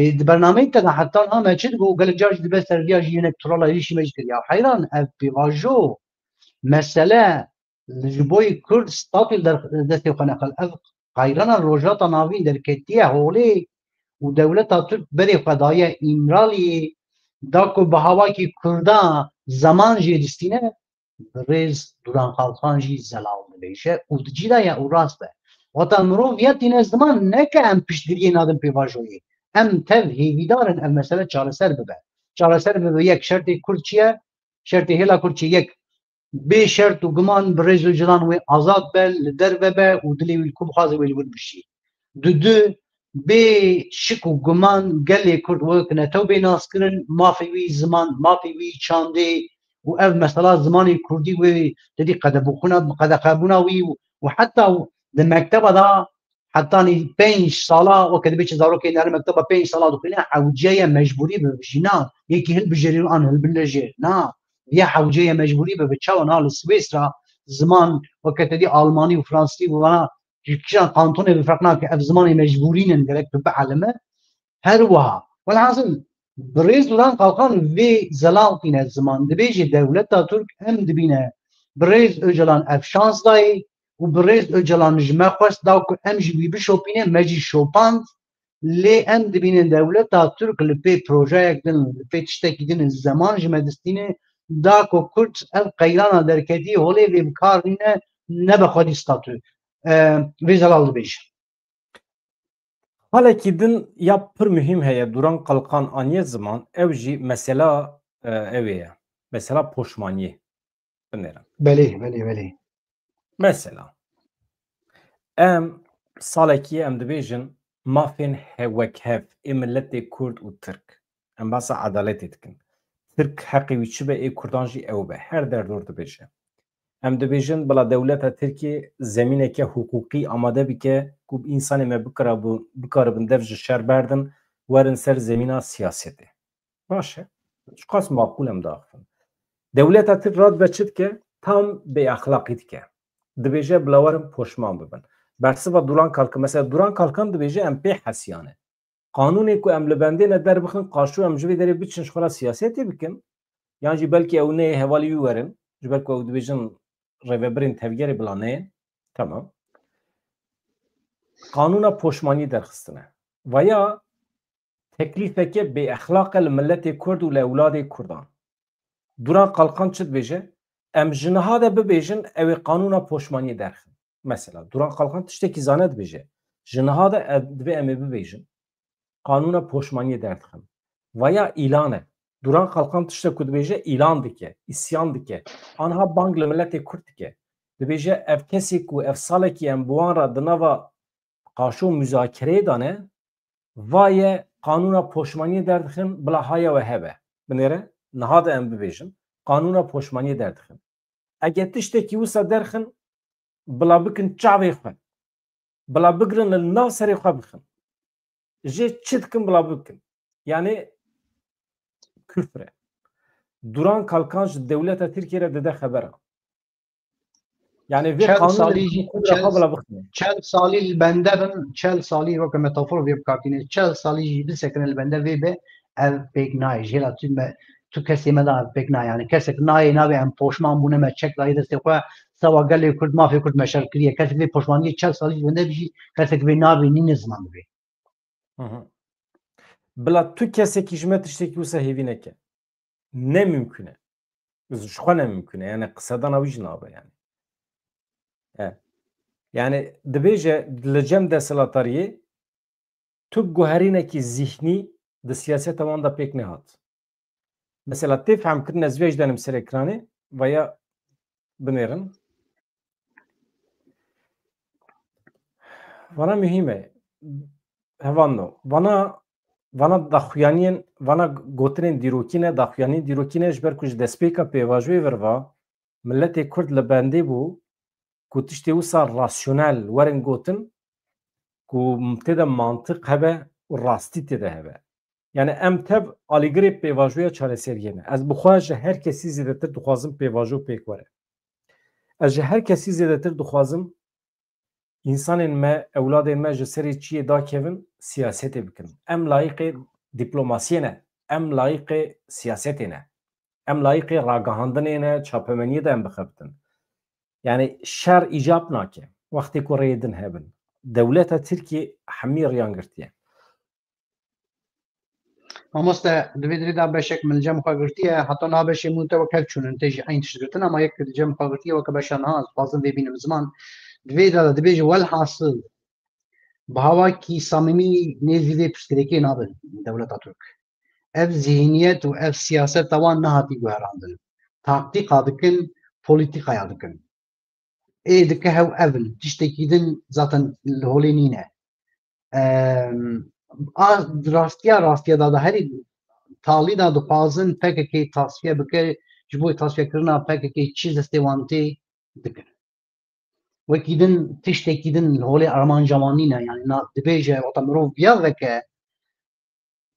Ê, di bernameyê te de heta niha me çi digot, gelek car jî dibe ser vîya jî hinek trola êrîşî me jî kir. Ya heyran, ev pêvajo, mesele li ji boyî Kurd statû li der-, destê xwe nexist. Ev qayrana Rojhilata Navîn derketiye holê û dewleta Tirk berê xwe daye Îmraliyê, da ku bi hawakî Kurda zeman jê distîne, birêz Duran Kalkan jî zelal dibêje û di cî de ye û rast e. Wata mirov ya tîne ziman ne ke em piştgiriyê nadin pêvajoyê. Em tev hêvîdar in ev mesele çareser bibe. Çareser bibe yek şertê Kurd çi ye? Şertê hêla Kurd çi ye? Yek, bê şert û guman birêz Ocalan wê azad be, li derve be û dilê wî li ku bixwaze wê li wir bijî. Dudu, bê şik û guman gelê Kurd wek netew bê naskirin, mafê wî ziman, mafê wî çandê û ev mesela zimanê Kurdî wê tedî qedebûxuna, qedexebûna wî û, û heta di mekteba de hetanî pênc sala, weke dibê çi zarokê nere mekteba pênc sala dixwîne, hewce ye mecbûrî bibijî. Na, yekî hilbijêrî an hilbinijê. Na, ye hewce ye mecbûrî bibe. Çawa na li Swêsra ziman weke tedî almanî û fransî û vana ji kîjan kantonê bi ferq nake, ev zimanê mecbûrî ne, gerek bi bielime. Her wiha. Welhasil, birêz Duran Kalkan vê zelal tîne ziman. Dibêje dewleta Tirk em dibîne birêz Ocalan ev şans dayê û birêz Ocalan ji me xwest da ku em ji wî bişopîne, me jî şopand. Lê em dibînin dewleta Tirk li pê projeyek din, li pê tiştekî din zeman ji me distîne, da ku Kurd ev qeyrana derketî holê vê bi kar nîne, nebe xwedî statû. E, vê zelal dibêje. Xalekî din ya pir muhîm heye, Duran Kalkan aniye ziman, ew jî mesela, e, ew ê ye. Mesela poşmaniyê. Binêrin. Belê, belê, belê. Mesela, em salekî em dibêjin mafên he-, wekhev ê miletê Kurd û Tirk. Em behsa edaletê dikin. Tirk heqê wî çi be ê Kurdan jî ew be. Her derdor dibêje. Em dibêjin bila dewleta Tirkiyê zemîneke hiqûqî amade bike ku însanê me bikira-, bikaribin dev ji şer berdin, werin ser zemîna siyasetê. Baş e. Çiqas maqûl em diaxifin. Dewleta Tirk radibe çi dike? Tam bêexlaqî dike. Dibêje bila werin poşman bibin. Bersiva Duran Kalkan, mesela Duran Kalkan dibêje em pê hesiyane. Qanûnê ku em li bendê ne derbixin, qaşo em ji vê derê biçin ji xwe re siyasetê bikin. Yan jî belkî ew neyê hevalî wî werin. Ji ber ku ew dibêjin rêvebirên tevgerê bila neyên. Tamam. Qanûna poşmaniyê derxistine. Vaya teklîfeke bêexlaq e li miletê Kurd û li ewladê Kurdan. Duran Kalkan çi dibêje? Em ji niha de bibêjin, ew ê qanûna poşmaniyê derxin. Mesela, Duran Kalkan tiştekî zane dibêje. Ji niha de ev, divê em ê bibêjin. Qanûna poşmaniyê derdixin. Vaya îlan e. Duran Kalkan tiştek ku dibêje, îlan dike, îsyan dike. Anha bang li miletê Kurd dike. Dibêje, ev kesê ku ev salekî em bi wan re di nava qaşo muzakereyê de ne, va ye qanûna poşmaniyê derdixin, bila haya we hebe. Binêre, niha de em bibêjin, qanûna poşmaniyê derdixin. Eger tiştekî wisa derxin, bila bikin çavê xwe. Bila bigirin li nav serê xwe bixin. Jê çi dikin bila bikin. Yani küfre. Duran Kalkan ji dewleta Tirkiye re dide xebera. Yani vê Çel qanûnê salî jî, xwe çel, bila bixin. Çel salî li bende bin, çel salî weke metafor vê bikartîne. Çel salî jî bisekine li bende vê be, ev pêk nayê. Jêra tu me, tu kesê me da ev pêk nayê. Yani kesek nayê navê em poşman bûne me çek dayê destê xwe, sewa gelê Kurd, mafê Kurd me şer kiriye. Kesek vê poşmaniyê çel salî ji bende bijî, kesek vê navê nîne ziman dibê. Hı hı. Bila tu kesekî ji me tiştekî wisa hêvî neke. Ne mimkun e. Ji xwe ne mimkun e. Yani qisedana wî jî nabe yani. E. Yani dibêje li cem desthilatariyê tu guherînekî zîhnî di siyaseta wan de pêk nehat. Mesela tê fehmkirin ez vê ji denim ser ekranê veya binêrin. Vana muhîm e. Hevalno. Vana, vana daxuyaniyên, vana gotinên dîrokî ne, daxuyaniyên dîrokî ne, ji ber ku ji destpêka pêvajoyê vir va, miletê Kurd li bendê bû ku tiştê wisa rasyonel werin gotin, ku tê de mantiq hebe û rastî tê de hebe. Yani em tev alîgirê pêvajoya çareseriyê ne. Ez bi xwe ji her kesî zêdetir dixwazim pêvajo pêk were. Ez ji her kesî zêdetir dixwazim însanên me, ewladên me ji serê çiyê dakevin, siyasetê bikin. Em layiqê diplomasiyê ne, em layiqê siyasetê ne. Em layiqê ragihandinê ne, çapemeniyê de em bixebitin. Yani şer îcab nake. Wextê ku rêyê din hebin. Dewleta Tirkiyê hemî riyan girtiye. Mamoste, di vê dirê de beşek min li cem xwe girtiye, heta niha beşê min te wek hev çûnin, te jî eyn tişt girtin, ama yek di cem xwe girtiye weke beşa niha, ez dixwazim vê bînim ziman. Di vê de dibêje, welhasil, bi hawakî samîmî nêzî vê pirsgirêkê nabin dewleta Tirk. Ev zîhniyet û ev siyaseta wan nehatî guherandin. Taktîka dikin, polîtîkaya dikin. Ê dike hew ev in. Tiştekî din zaten li holê nîne. Em, a, rastiya, rastiya da, da herî talî da dixwazin P K K tasfiye bike, ji bo tasfiyekirina P K K çi destê wan tê dikin. Wekî din, tiştekî din li holê armanca wan nîne. Yani na, dibêje, wata mirov viya veke,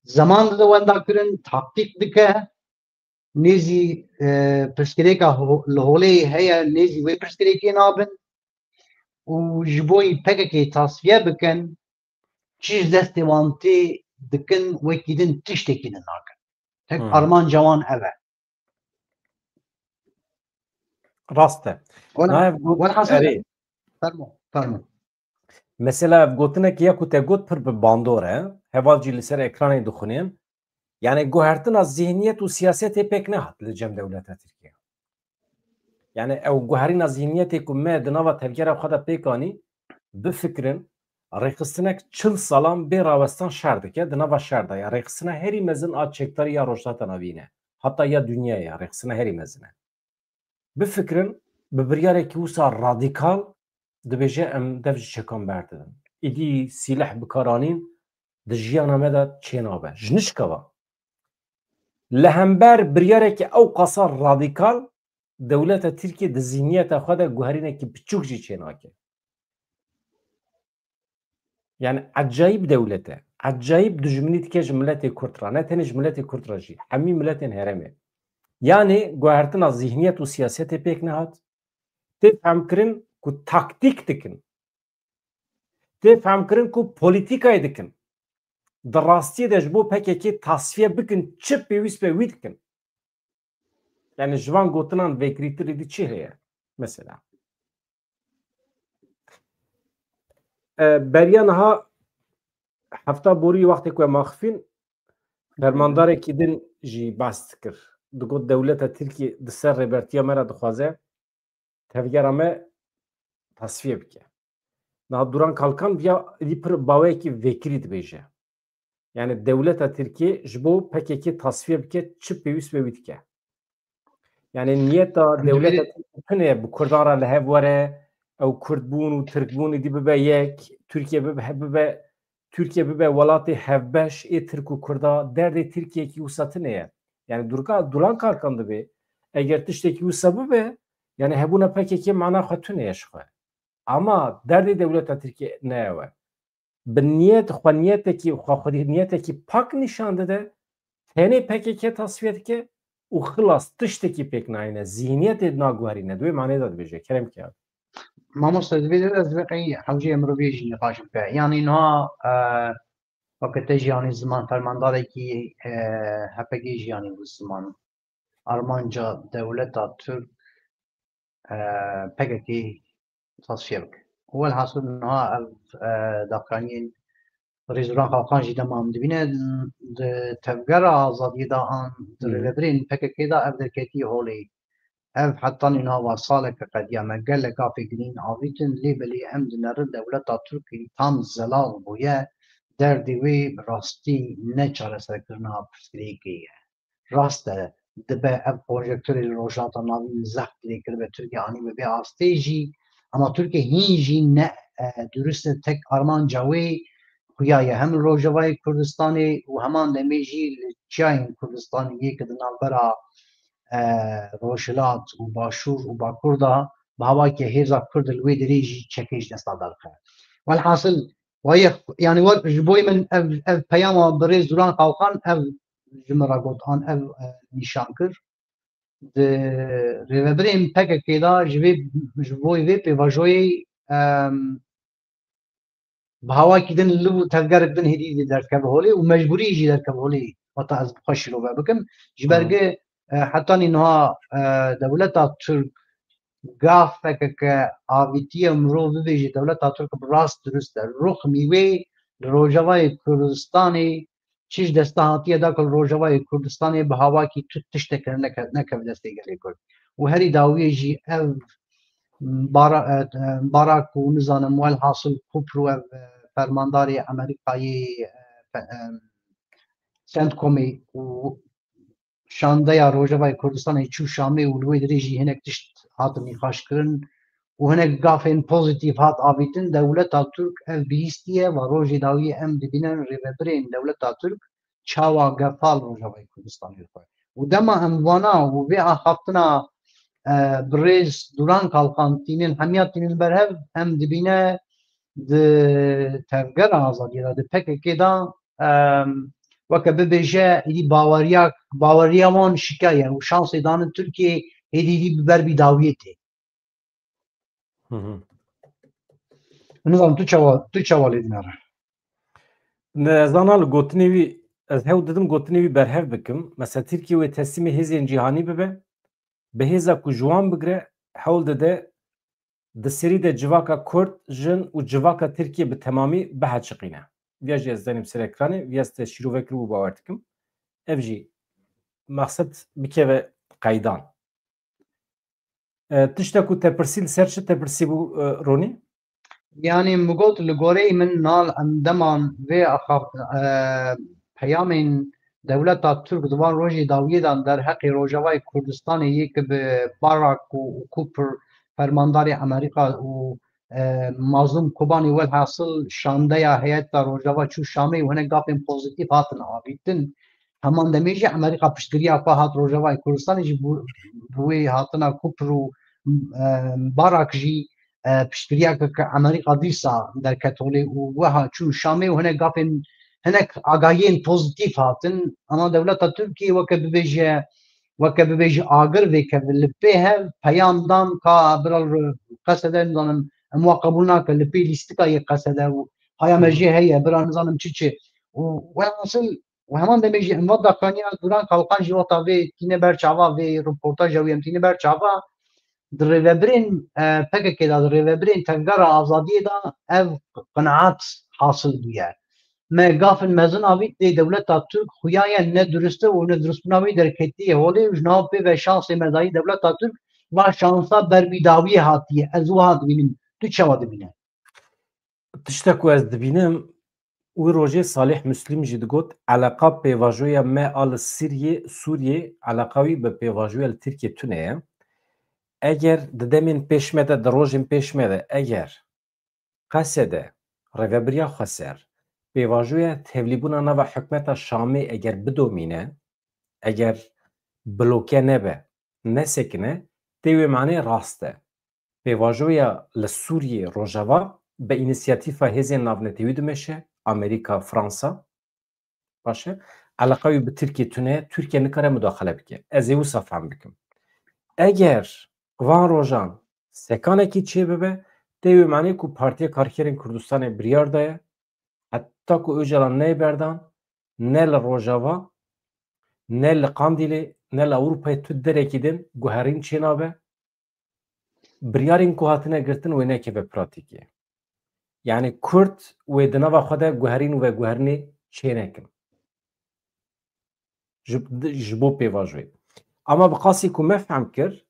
zeman dide wendakirin, taktîk dike, nêzî, e, pirsgirêka ho-, li holê heye, nêzî wê pirsgirêkê nabin û ji bo yî P K K tasfiye bikin, çi ji destê wan tê dikin, wekî din tiştekî din nakin. Tek Hmm. armanca wan ev e. Rast e. Wela, Naev got, welhasil, erê. Fermo, fermo. Mesela ev gotinek ya ku te got pir bi bandor e. Heval jî li ser ekranê dixwînin. Yani guhertina zihniyet û siyasetê pêk nehat li cem dewleta Tirkiye. Yani ew guherîna zihniyetê ku me di nava tevgera xwe de pêk anî, bifikirin, rêxistinek çil salan bê rawestan şer dike, di nava şer de ya rêxistina herî mezin a çekdarî ya Rojhilata Navîn e. Heta ya dinyayê ya rêxistina herî mezin e. Bifikirin, bi biryarekî wisa radîkal dibêje em dev ji çekan berdidin. Îdî sîleh bikaranîn di jiyana me de çênabe. Ji nişka ve. Li hember biryarekî ew qasa radîkal dewleta Tirkiye di zihniyeta xwe de guherînekî piçûk jî çênake. Yani ecayîb dewlet e. Ecayîb dijminî dike ji miletê Kurd re. Ne tenê ji miletê Kurd re jî. Hemî miletên herêmê. Yani guhertina zihniyet û siyasetê pêk nehat. Tê fehmkirin ku taktîk dikin. Tê fehmkirin ku polîtîkayê dikin. Di rastiyê de ji bo P K K tasfiye bikin, çi pêwîst be wî dikin. Yani ji van gotinan vekirîtir êdî çi heye? Mesela. E, beriya niha hefta borî wextê ku em axifîn, fermandarekî din jî behs dikir. Digot dewleta Tirkî di ser rêbertiya me re dixwaze tevgera me tasfiye bike. Niha Duran Kalkan viya êdî pir baweyekî vekirî dibêje. Yani dewleta Tirkiyê ji bo P K K tasfiye bike, çi pêwîst be wî dike. Yani niyeta dewleta Tirkiyê tune ye, bi Kurdan re li hev were, ew Kurd bûn û Tirk bûn êdî bibe yek, Tirkiye bibe, bibe, Tirkiye bibe welatê hevbeş ê Tirk û Kurda, derdê Tirkiyekî wisa tune ye. Yani Durka-, Duran Kalkan dibê, eger tiştekî wisa bibe, yani hebûna P K K mana xwe tune ye ji xwe. Ama derdê dewleta Tirkiyê ne ew e. Bi niyet, xwe niyetekî, xwe xwedî niyetekî pak nîşan dide, tenê P K K tasfiye dike û xilas, tiştekî pêk nayîne, zîhniyetê naguherîne. Di wê maneyê de dibêje. Kerem ke. Mamoste, divê de ez vê qey hewceyê mirovî jî nîqaş bike. Yanî niha, e, weke te jî yanî ziman fermandarekî, e, H P G jî yanî bû ziman. Armanca dewleta Tirk, e, P K K tasfiye bike. Welhasil niha ev, e, daxuyaniyên Rêzdûran Xalqan jî dema em dibîne, di Tevgera Azadiyê de an di Hmm. rêvebirên P K K de ev derketî holê. Ev heta nîna va saleke qediya me gelek gafê girîn avîtin, lê belê em dinerin dewleta Tirkî tam zelal bûye, derdê wê bi rastî ne çareserkirina pirsgirêkê ye. Rast e, dibe ev konjekturê li Rojhilata Navîn zext lê kiribe, Tirkiye anîbe vê astê jî, ama Tirkiye hîn jî ne, e, durust e, tek armanca wê xuya ye, hem li Rojavayê Kurdistanê û heman demê jî li çiyayên Kurdistanê yê ki di navbera, e, Rojhilat û Başûr û Bakur de bi hawakê hêza Kurd li wê derê jî çekê ji desta derxe. Welhasil, Wayê, yanî we ji bo min ev, ev peyama birêz Duran Kalkan ev ji min re got, an ev, e, nîşan kir. Di rêvebirên P K K de ji vê, ji bo vê pêvajoyê, em, bi hawakî din li tevgerek din hêdî dî derkeve holê û mecbûrî jî derkeve holê, heta ez bi xwe şîrove bikim. Ji ber Hı. ku, e, hetanî niha, e, dewleta Tirk gafeke ke avîtiye mirov bibêje dewleta Tirk bi rast dirust e. Ruxmî wê li Rojavayê Kurdistanê çi ji desta hatiye da ku li Rojavayê Kurdistanê bi hawakî tu tiştek neke-, nekeve destê gelê Kurd. Û herî dawiyê jî ev bara-, e, e, Barak û nizanim welhasil Kupr û ev, e, fermandarê Amerîkayê, e, fe-, e, CENTCOMê û şandeya Rojavayê Kurdistanê çû Şamê û li wê dirê jî hinek tişt hatin nîqaşkirin û hinek gafên pozîtîf hat avîtin. Dewleta Tirk ev bihîstiye, va rojê dawiyê em dibînin rêvebirên dewleta Tirk çawa gefa li Rojavayê Kurdistanê dixwe. Û dema em vana û vê axaftina, e, birêz Duran Kalkan tînin, hemiya tînin ber hev, em dibîne di tevgera azadiyê de, di P K K de, em, weke bibêje, êdî baweriya, baweriya wan şikaye û şansê danin Tirkiyê êdî, êdî bi ber bî dawiyê tê. Hı hı. Nizanim tu çawa, tu çawa lê dinere? Ne, ez ana li gotinê wî, ez hewl didim gotinê wî berhev bikim. Mesela Tirkiye wê teslîmê hêzên cîhanî bibe, bi hêza ku ji wan bigire, hewl dide di serî de civaka Kurd, jin û civaka Tirkiye bi temamî biheçiqîne. Viya jî ez denîm ser ekranê, viya ez te şîrove kiribû bawer dikim. Ev jî mexsed bikeve qeydan. E, tişta ku te pirsî, li ser çi te pirsî bû, e, Ronî? Yanî min got, li goreyê min nal em deman vê axa-, e, peyamên dewleta Tirk di van rojê dawiyê de derheqê Rojavayê Kurdistanê yê ki bi Barak û, û Cooper fermandarê Amerîka û, e, Mazlûm Kobanî welhasil şandeya heyeta Rojava çû Şamê û hinek gafên pozîtîf hatin avîtin. Heman demê jî Amerîka piştgiriya xwe hat Rojavayê Kurdistanê jî bû, bi wê hatina Cooper û, e, Barak jî, e, piştgiriyeke ke Amerîka dîsa derket holê û weha çû Şamê û hinek gafên, hinek agahiyên pozîtîf hatin. Ama dewleta Tirkiyê weke bibêje, weke bibêje agir vêkeve li pê hev peyam dan ka bira li qesede, nizanim, em wa qebûl nake, li pê lîstika yê qesede û haya me Hı hı. jê heye, bira nizanim çi çi. Û welhasil û heman demê jî em va daxuyaniya Duran Kalkan jî wexta vê tîne ber çava, vê reportaja wî em tîne ber çava, di rêvebirên, e, P K K de, di rêvebirên Tevgera Azadiyê de ev qenaet hasil bûye. Me gafin mezin avît lê dewleta Tirk xuya ye ne durist e û ne duristbûna wê derketiye holê û ji nav pê ve şansê me dayî dewleta Tirk va şansa ber bî dawiyê hatiye. Ez wiha dibînim. Tu çawa dibîne? Tişta ku ez dibînim, wî rojê Salih Muslim jî digot, eleqa pêvajoya me a li Siriyê, Sûriyê, eleqa wî bi pêvajoya li Tirkiyê tune ye. Eger di demên pêş me de, di rojên pêş me de, eger qesede, rêvebiriya xweser, pêvajoya tevlîbûna nava hikûmeta Şamê eger bidomîne, eger bloke nebe, nesekine, tê wê manê rast e. Pêvajoya li Sûriyê Rojava bi înisiyatîfa hêzên navnetewî dimeşe, Amerîka, Fransa. Baş e. Eleqa wî bi Tirkiye tune, Tirkiye nikare mudaxele bike. Ez ê wisa fehm bikim. Eger van rojan sekanekî çêbibe, tê wê manê ku Partiya Karkerên Kurdistanê biryar daye, heta ku Ocalan neyê berdan, ne li Rojava, ne li Qandîlê, ne li Ewropayê tu derekî din guherîn çênabe. Biryarên ku hatine girtin wê nekeve pratîkê. Yani Kurd wê di nava xwe de guherîn û veguherinê çênekin. Ji, ji bo pêvajoyê. Ama bi qasî ku me fehm kir,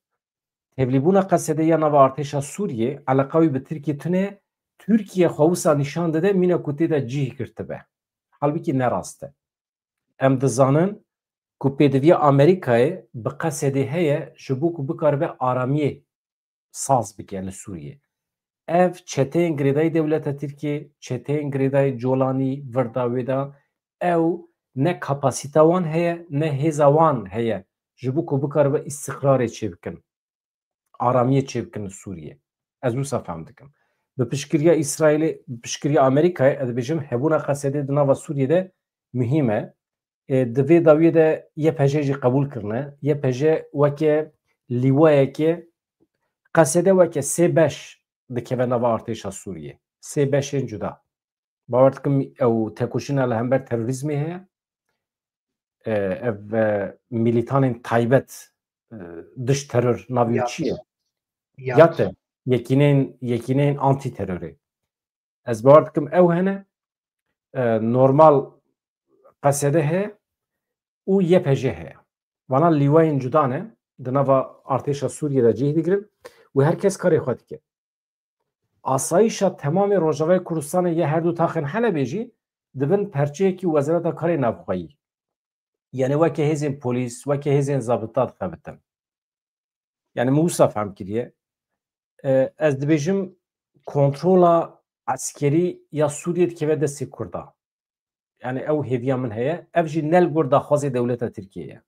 tevlîbûna Qesedê ya nava artêşa Sûriyê, eleqa wî bi Tirkiye tune, Tirkiye xwe wisa nîşan dide mîna ku tê de cih girtibe. Halbikî ne rast e. Em dizanin ku pêdiviya Amerîkayê bi Qesedê heye ji bo ku bikaribe aramiyê saz bike li Sûriyê. Ev çeteyên girêdayî dewleta Tirkiyê, çeteyên girêdayî Colanî, vir da wê da, ew ne kapasîta wan heye, ne hêza wan heye ji bo ku bikaribe îstiqrarê çêbikin, aramiyê çêbikin li Sûriyê. Ez wisa fehm dikim. Bi piştgiriya Îsraîlê, bi piştgiriya Amerîkayê, ez dibêjim hebûna Qesedê di nava Sûriyê de muhîm e. E, di vê dawiyê de Y P J jî qebûl kirine. Y P J weke lîwayekê, Qesede weke sê beş dikeve nava artêşa Sûriyê. Sê beşên cuda. Bawer dikim ew tekoşîna li hember terorîzmê heye. E, ev, e, milîtanên taybet, e, dij teror navî wî çi ye? Yat. Yat e. Yekîneyên, yekîneyên antî terorê. Ez bawer dikim ew hene, e, normal Qesede heye û Y P J heye. Vana lîwayên cuda ne, di nava artêşa Sûriyê de cih digirin û her kes karê xwe dike. Asayîşa temamê Rojavayê Kurdistanê ya her du taxên Helebê jî dibin perçeyekî Wezareta Karê Navxweyî. Yani weke hêzên polîs, weke hêzên zabita dixebitin. Yani min wisa fehm kiriye. E, ez dibêjim kontrola eskerî ya Sûriyê dikeve destê Kurda. Yani ew hêviya min heye. Ev jî ne li gor daxwazê dewleta Tirkiyê ye.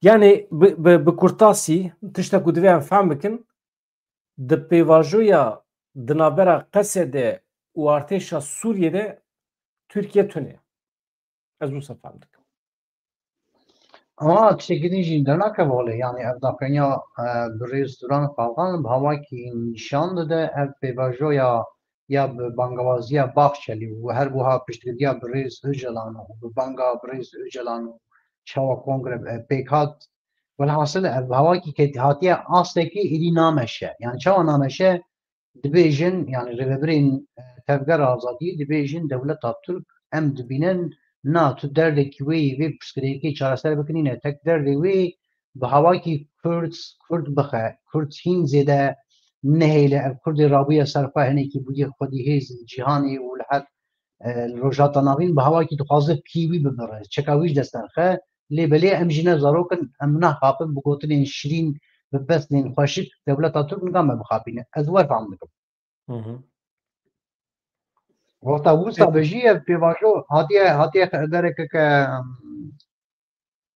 Yani bi, bi, bi kurtasî tişta ku divê em fehm bikin, di pêvajoya di navbera Qesede û artêşa Sûriyê de Tirkiye tune. Ez wisa fehm dikim. Ama tiştekî din jî dernakeve holê, yani ev daxuyaniya, e, birêz Turan Kalkan bi hawakî nîşan dide, ev pêvajoya ya bi bangawaziya Baxçelî û her wiha piştgiriya birêz Ocalan û bi banga birêz Ocalan û çawa kongre, e, pêk hat. Welhasil ev bi hawakî ket-, hatiye astekî êdî nameşe. Yani çawa nameşe? Dibêjin, yani rêvebirên, e, Tevgera Azadiyê dibêjin dewleta Tirk em dibînin, na tu derdekî wê yî vê pirsgirêkê çareser bikinîne, tek derdê wê bi hawakî Kurd, Kurd bixe, Kurd hîn zêde nehêle, ev Kurdê rabûye ser xwe hinekî bûye xwedî hêz li cîhanê û li her, e, li Rojhilata Navîn bi hawakî dixwaze piyê wî bibire, çeka wî ji dest derxe, lê belê em jî ne zarok in, em naxapin bi gotinên şirîn, bi besnên xweşik dewleta Tirk nika me bixapîne. Ez wer fam dikim. Hı hı. Wexta wisa Peki. Be jî ev pêvajo hatiye, hatiye dereke ke, em,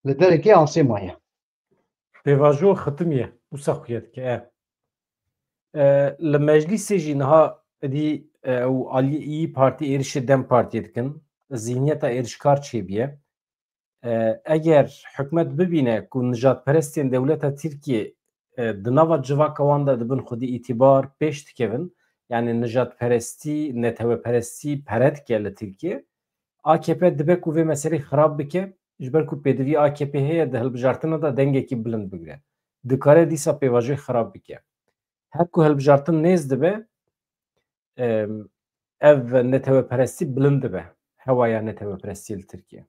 li derekê asê maye. Pêvajo xitimiye, wisa xuye dike, e. E, li meclîsê jî niha êdî, e, ew aliyê İYİ Partî êrişê DEM Partiyê dikin. Zihniyeta êrişkar çêbiye. E, eger hikûmet bibîne ku nijadperestên dewleta Tirkiyê, e, di nava civaka wan de dibin xwedî îtîbar pêş dikevin, yani nijadperestî, neteweperestî pere dike li Tirkiyê, A K P dibe ku vê meselê xirab bike, ji ber ku pêdivî A K P heye di hilbijartina de dengekî bilind bigire. Dikare dîsa pêvajoyê xirab bike. Her ku hilbijartin nêz dibe, em, ev neteweperestî bilind dibe, hewaya neteweperestî li Tirkiye.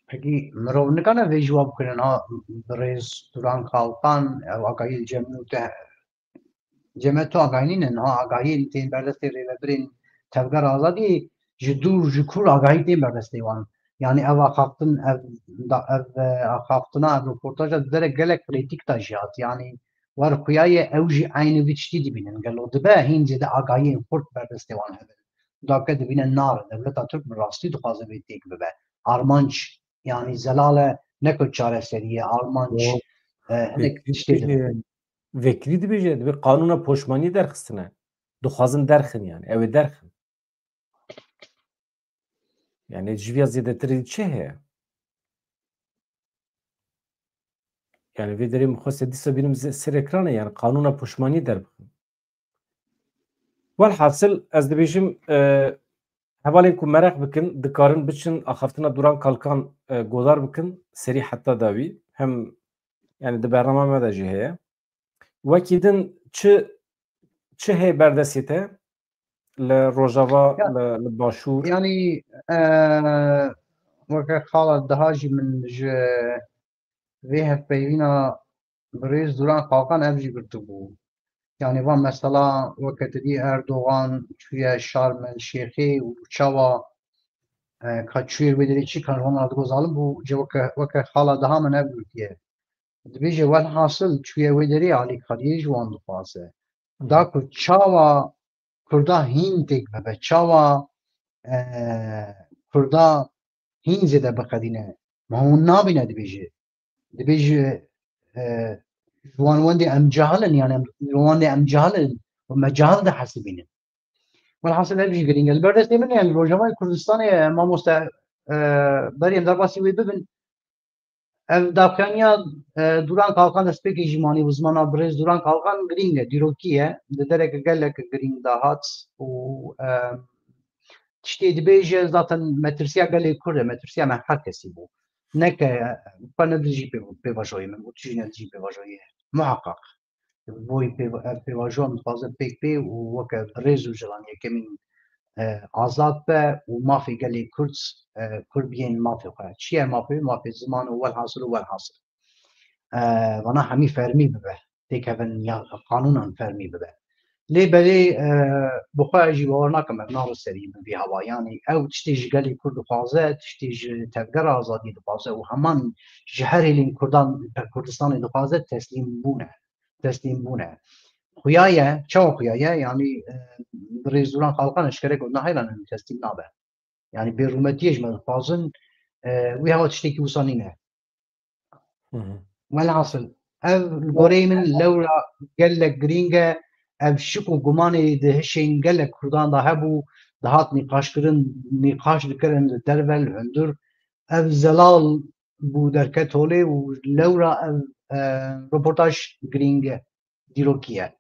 Pekî mirov nikane vê ji wa bikirin, ha, birêz Turan Kalkan, ev agahiyên cem nû te, cem tu agahî nînin, ha, agahiyên tên berdestê rêvebirên Tevgera Azadî ji dûr, ji kûr agahî tên berdestê wan. Yani ev axaftin, ev, da, ev, e, axaftina, ev roportaja di derek gelek polîtîk de jî hat. Yani wer xuyaye ew jî eynî vî tiştî dibînin. Gelo dibe hîn zêde agahiyên xurt berdestê wan hebin. Dawke dibîne nare. Dewleta Tirk bi rastî dixwaze vê têk bibe. Armanc, yani zelal e, ne ku çareserî ye. Armanc, Yo. e, hinek tiştê dibêje, vekirî dibêje, dibê qanûna poşmaniyê derxistine. Dixwazin derxin yani. Ew ê derxin. Yani ji vîya zêdetirî çi heye? Yani vê derê min xwest dîsa bînim ze-, ser ekranê, yani qanûna poşmaniyê derbixin. Welhasil ez dibêjim, e, hevalên ku meraq bikin, dikarin biçin axaftina Duran Kalkan, e, godar bikin, serî heta dawî. Hem yani di bernama me de jî heye. Wekî din çi, çi heye berdestê te li Rojava, Ya- li, li Başûr? Yanî, e, weke xala daha jî min ji vê hevpeyvîna birêz Duran Kalkan ev jî girtibû. Yanî van mesela weke te dî Erdogan çûye Şarm el Şêxê û çawa, e, ka çûyê wê derê çi kan wan digo zalim bû, ji weke, weke xala daha min ev girtiye. Dibêje welhasil çûye wê derê alîkariyê ji wan dixwaze. Hı. Da ku çawa Kurda hîn têk bibe, çawa, e, Kurda hîn zêde biqedîne. Ma hûn nabîne dibêje. Dibêje, e, ji wan wendê em cahil in, yani em, ji wan wendê em cahil in û me cahil dihesibînin. Welhasil ev jî girîng e. Li ber destê min, yani Rojavayê Kurdistanê, e, mamoste, e, berî em derbasî wê bibin. Ev daxuyaniya, e, Duran Kalkan destpêkê jî manî bi zimana birêz Duran Kalkan girîng e, dîrokî ye. Di dereke gelek girîng de hat û, e, tiştê dibêje, zaten metirsiya gelê Kurd e, metirsiya me her kesî bû. Neke, xwe ne dijî pê-, pêvajoyê min, û tu jî ne dijî pêvajoyê. Muheqeq. Boy pê-, ev pêvajoya min dixwaze pêk bê û weke birêz û jiran yekemîn, e, azad be û mafê gelê Kurd, e, Kurd biyên mafê xwe. Çi ye mafê? Mafê ziman û welhasil û welhasil. E, vana hemî fermî bibe. Têkevin ya qanûnan fermî bibe. Lê belê, e, bi xwe ez jî bawer nakim ev naro serî bi vî hewa. Yanî ew tiştê ji gelê Kurd dixwaze, tiştê ji tevgera azadiyê dixwaze û heman ji her hêlên Kurdan, Kurdistanê dixwaze teslîm bûne. Teslîm bûne. Xuya ye, çawa xuya ye? Yanî, e, birêz Duran Kalkan eşkere got, nahêlan em teslîm nabe. Yanî bêrûmetiyê ji me dixwazin, e, wî hewa tiştekî wisa nîne. Hı hı. Welhasil, ev li goreyê min lewra gelek girîng e, ev şik û gumanê di hişên gelek Kurdan de hebû, dihat nîqaşkirin, nîqaş dikirin li derve, li hundir. Ev zelal bû derket holê û lewra ev, e, roportaj girîng e, dîrokî ye.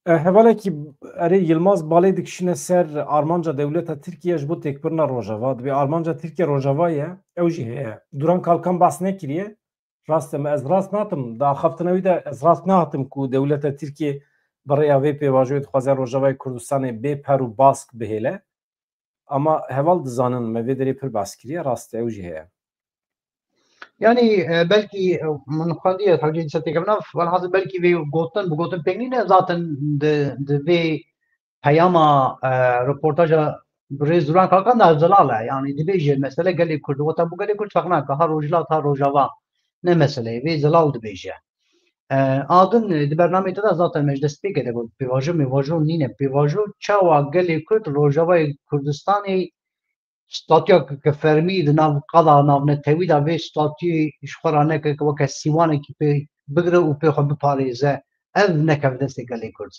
E, hevalekî erê Yilmaz balê dikişîne ser armanca dewleta Tirkiye ji bo têkbirina Rojava. Dibê armanca Tirkiye Rojava ye, ew jî heye. Duran Kalkan behs nekiriye. Rast e, me ez rast natim. Di axaftina wî de ez rast nehatim ku dewleta Tirkiye bi rêya vê pêvajoyê dixwaze Rojavayê Kurdistanê bê per û bask bihêle. Ama heval dizanin me vê derê pir behs kiriye, rast e, ew jî heye. Yanî, e, belkî, e, min xwendiye, hewce dîsa têkevina, welhasil belkî vê gotin, bi gotin pêk nîne, zaten di, di vê peyama, e, reportaja birêz Duran Kalkan de zelal e. Yanî dibêje mesele gelê Kurd, wata bû gelê Kurd ferq nake, ha Rojhilat, ha Rojava. Ne meseleyê, vê zelal dibêje. E, a din, e, di bernameyê te de zaten me ji destpêkê de got, pêvajo mêvajo nîne. Pêvajo çawa gelê Kurd Rojavayê Kurdistanê statûyeke fermî di nav qada navnetewî de vê statûyê ji xwe re neke, weke sîwanekî pê bigire û pê xwe biparêze. Ev nekeve destê gelê Kurd.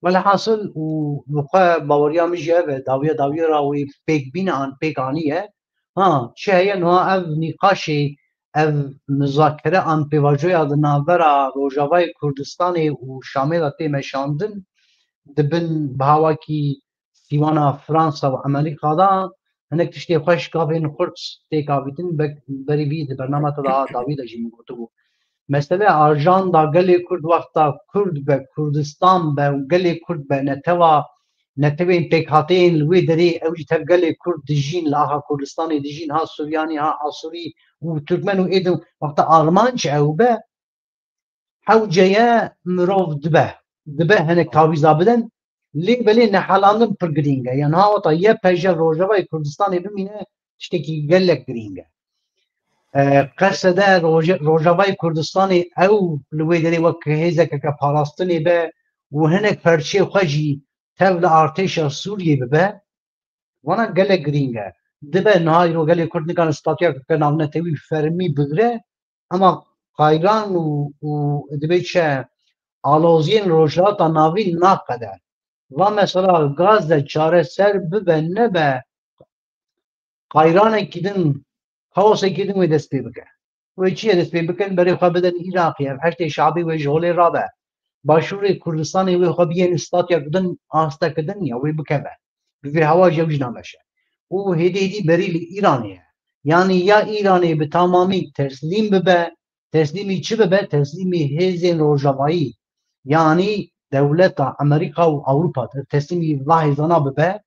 Welhasil û bi xwe baweriya min jî ev e, dawiya dawiyê re wê pêk bîne an pêk aniye. Ha, çi heye niha ev nîqaşê, ev muzakere an pêvajoya di navbera Rojavayê Kurdistanê û Şamê de tê meşandin, di bin bihawakî sîwana Fransa û Amerîka de hinek tiştê xweş gavên xurt têk avîtin, be-, berî vî di bernama te de dawî de jî min gotibû. Mesele ajanda gelê Kurd wexta Kurd be, Kurdistan be û gelê Kurd be, netewa, netewên pêkhateyên li wê derê ew jî tev gelê Kurd dijîn, li axa Kurdistanê dijîn, ha Suryanî, ha Asûrî û Tirkmen û êdin wexta armanc ew be, hewce ye mirov dibe, dibe hinek tawîza bidin, lê belê nehelandin pir girîng e. Yan ha wata Y P J Rojavayê Kurdistanê bimîne tiştekî gelek girîng e. E, qesede Roje-, Rojavayê Kurdistanê ew li wê derê wek hêzekeke parastinê be û hinek perçeyê xwe jî tev li artêşa Sûriyê bibe, vana gelek girîng e. Dibe niha îro gelê Kurd nikane statûyeke navnetewî fermî bigire, ema qayran û, û dibê çi aloziyên Rojhilata Navîn naqede. Va mesela Gazze çareser bibe nebe, qayranekî din, kaosekî din wê dest pê bike. Wê çi ye dest pê bikin? Berê xwe bidin Îraqê, ev heştê şabî wê ji holê rabe. Başûrê Kurdistanê wê xwe biyên statya din, astek din ya wê bikeve. Bi vê hewa jî ew jî nameşe. Û hêdî hêdî berî li Îranê ye. Yanî ya Îranê bi tamamî teslîm bibe, teslîmî çi bibe? Teslîmî hêzên rojavayî, yanî dewleta Amerîka û Ewropa, teslîmî va hêzana bibe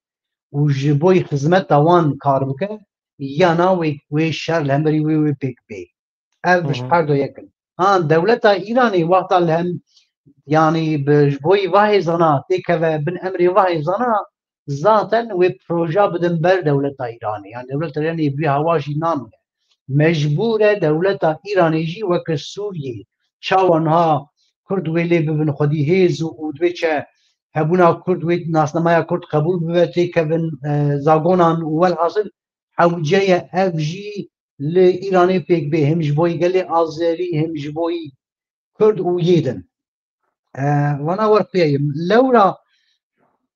û ji bo xizmeta wan kar bike, yana wê, wê şer li hemberî wê, wê pêk bê. Ev Hı ji hı. her do yek in. Ha, dewleta Îranê wexta li hem, yanî bi, ji bo va hêzana têkeve bin emrê va hêzana, zaten wê proja bidin ber dewleta Îranê. Yanî dewleta Îranê bi hewa jî namîne. Mecbûr e dewleta Îranê jî weke Sûriyê. Çawa niha Kurd wê lê bibin xwedî hêz û, û divê çi hebûna Kurd wê nasnameya Kurd qebûl bibe, têkevin, e, zagonan û welhasil hewce ye ev jî li Îranê pêk bê, him ji bo gelê Azerî, him ji bo Kurd û yê din. E, vana wer xuya ye. Lewra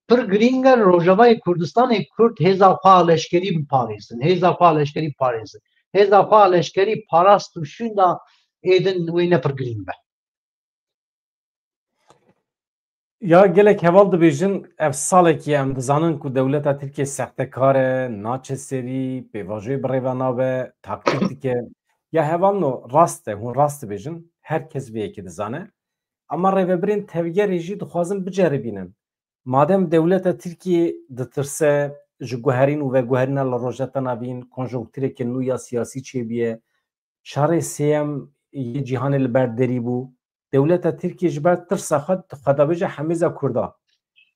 pir girîng e, Rojavayê Kurdistanê Kurd hêza xwe leşkerî biparêzin. Hêza xwe leşkerî biparêzin. Hêza xwe leşkerî parast û şûnda êdin wê ne pir girîng be. Ya gelek heval dibêjin, ev salekî em dizanin ku dewleta Tirkiyê sextekar e, naçe serî, pêvajoyê bi rê ve nabe, taktîk dike. Ya hevalno, rast e, hûn rast dibêjin, her kes vê yekê dizane. Ama rêvebirên tevgerê jî dixwazin biceribînin. Madem dewleta Tirkiyê ditirse ji guherîn û veguherîna li Rojhilata Navîn, konjonktureke nû ya siyasî çêbûye, şerê sêyem yê cîhanê li ber derî bû. Dewleta Tirkiyê ji ber tirsa xwe, xwe dabêje hemêza Kurda.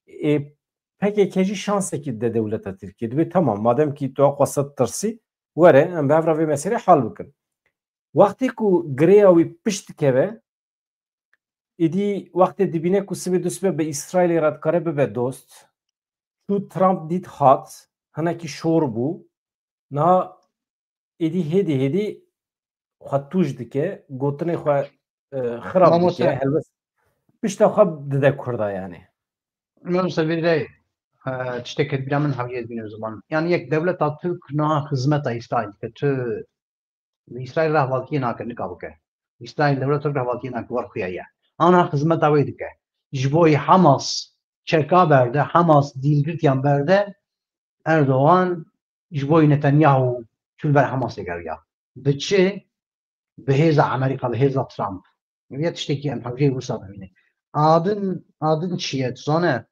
Ê, P K K jî şansekî dide dewleta Tirkiyê. Dibê, tamam, madem kî tu qased tirsî, were, em bi hev re vê meselê hal bikin. Wextê ku girêya wî pişt dikeve, êdî wextê dibîne ku sibê dusibe bi Îsraîlê re dikare bibe dost. Çû Trump dît hat, hinekî şor bû. Niha êdî hêdî hêdî xwe tûj dike, gotinê xwe, e, xirab Mamoste. dike, helbet pişta xwe dide Kurda yani. Mamoste vê re, e, tiştek ket bîra min hewce ez bînim ziman. Yani yek dewleta Tirk niha xizmeta Îsraîl dike. Tu li Îsraîl re hevaltiyê nake, nika bike. Îsraîl dewleta Tirk re hevaltiyê nake, wer xuya ye. Ana xizmeta wê dike. Ji bo Hamas çeka berde, Hamas dîlgirtiyan berde, Erdogan ji bo Netanyahu çû li ber Hamasê geriya. Bi çi? Bi hêza Amerîka, bi hêza Trump. Ev ya tiştekî em hewceyî wisa bibînin. Adin, adin çi ye, tu zane?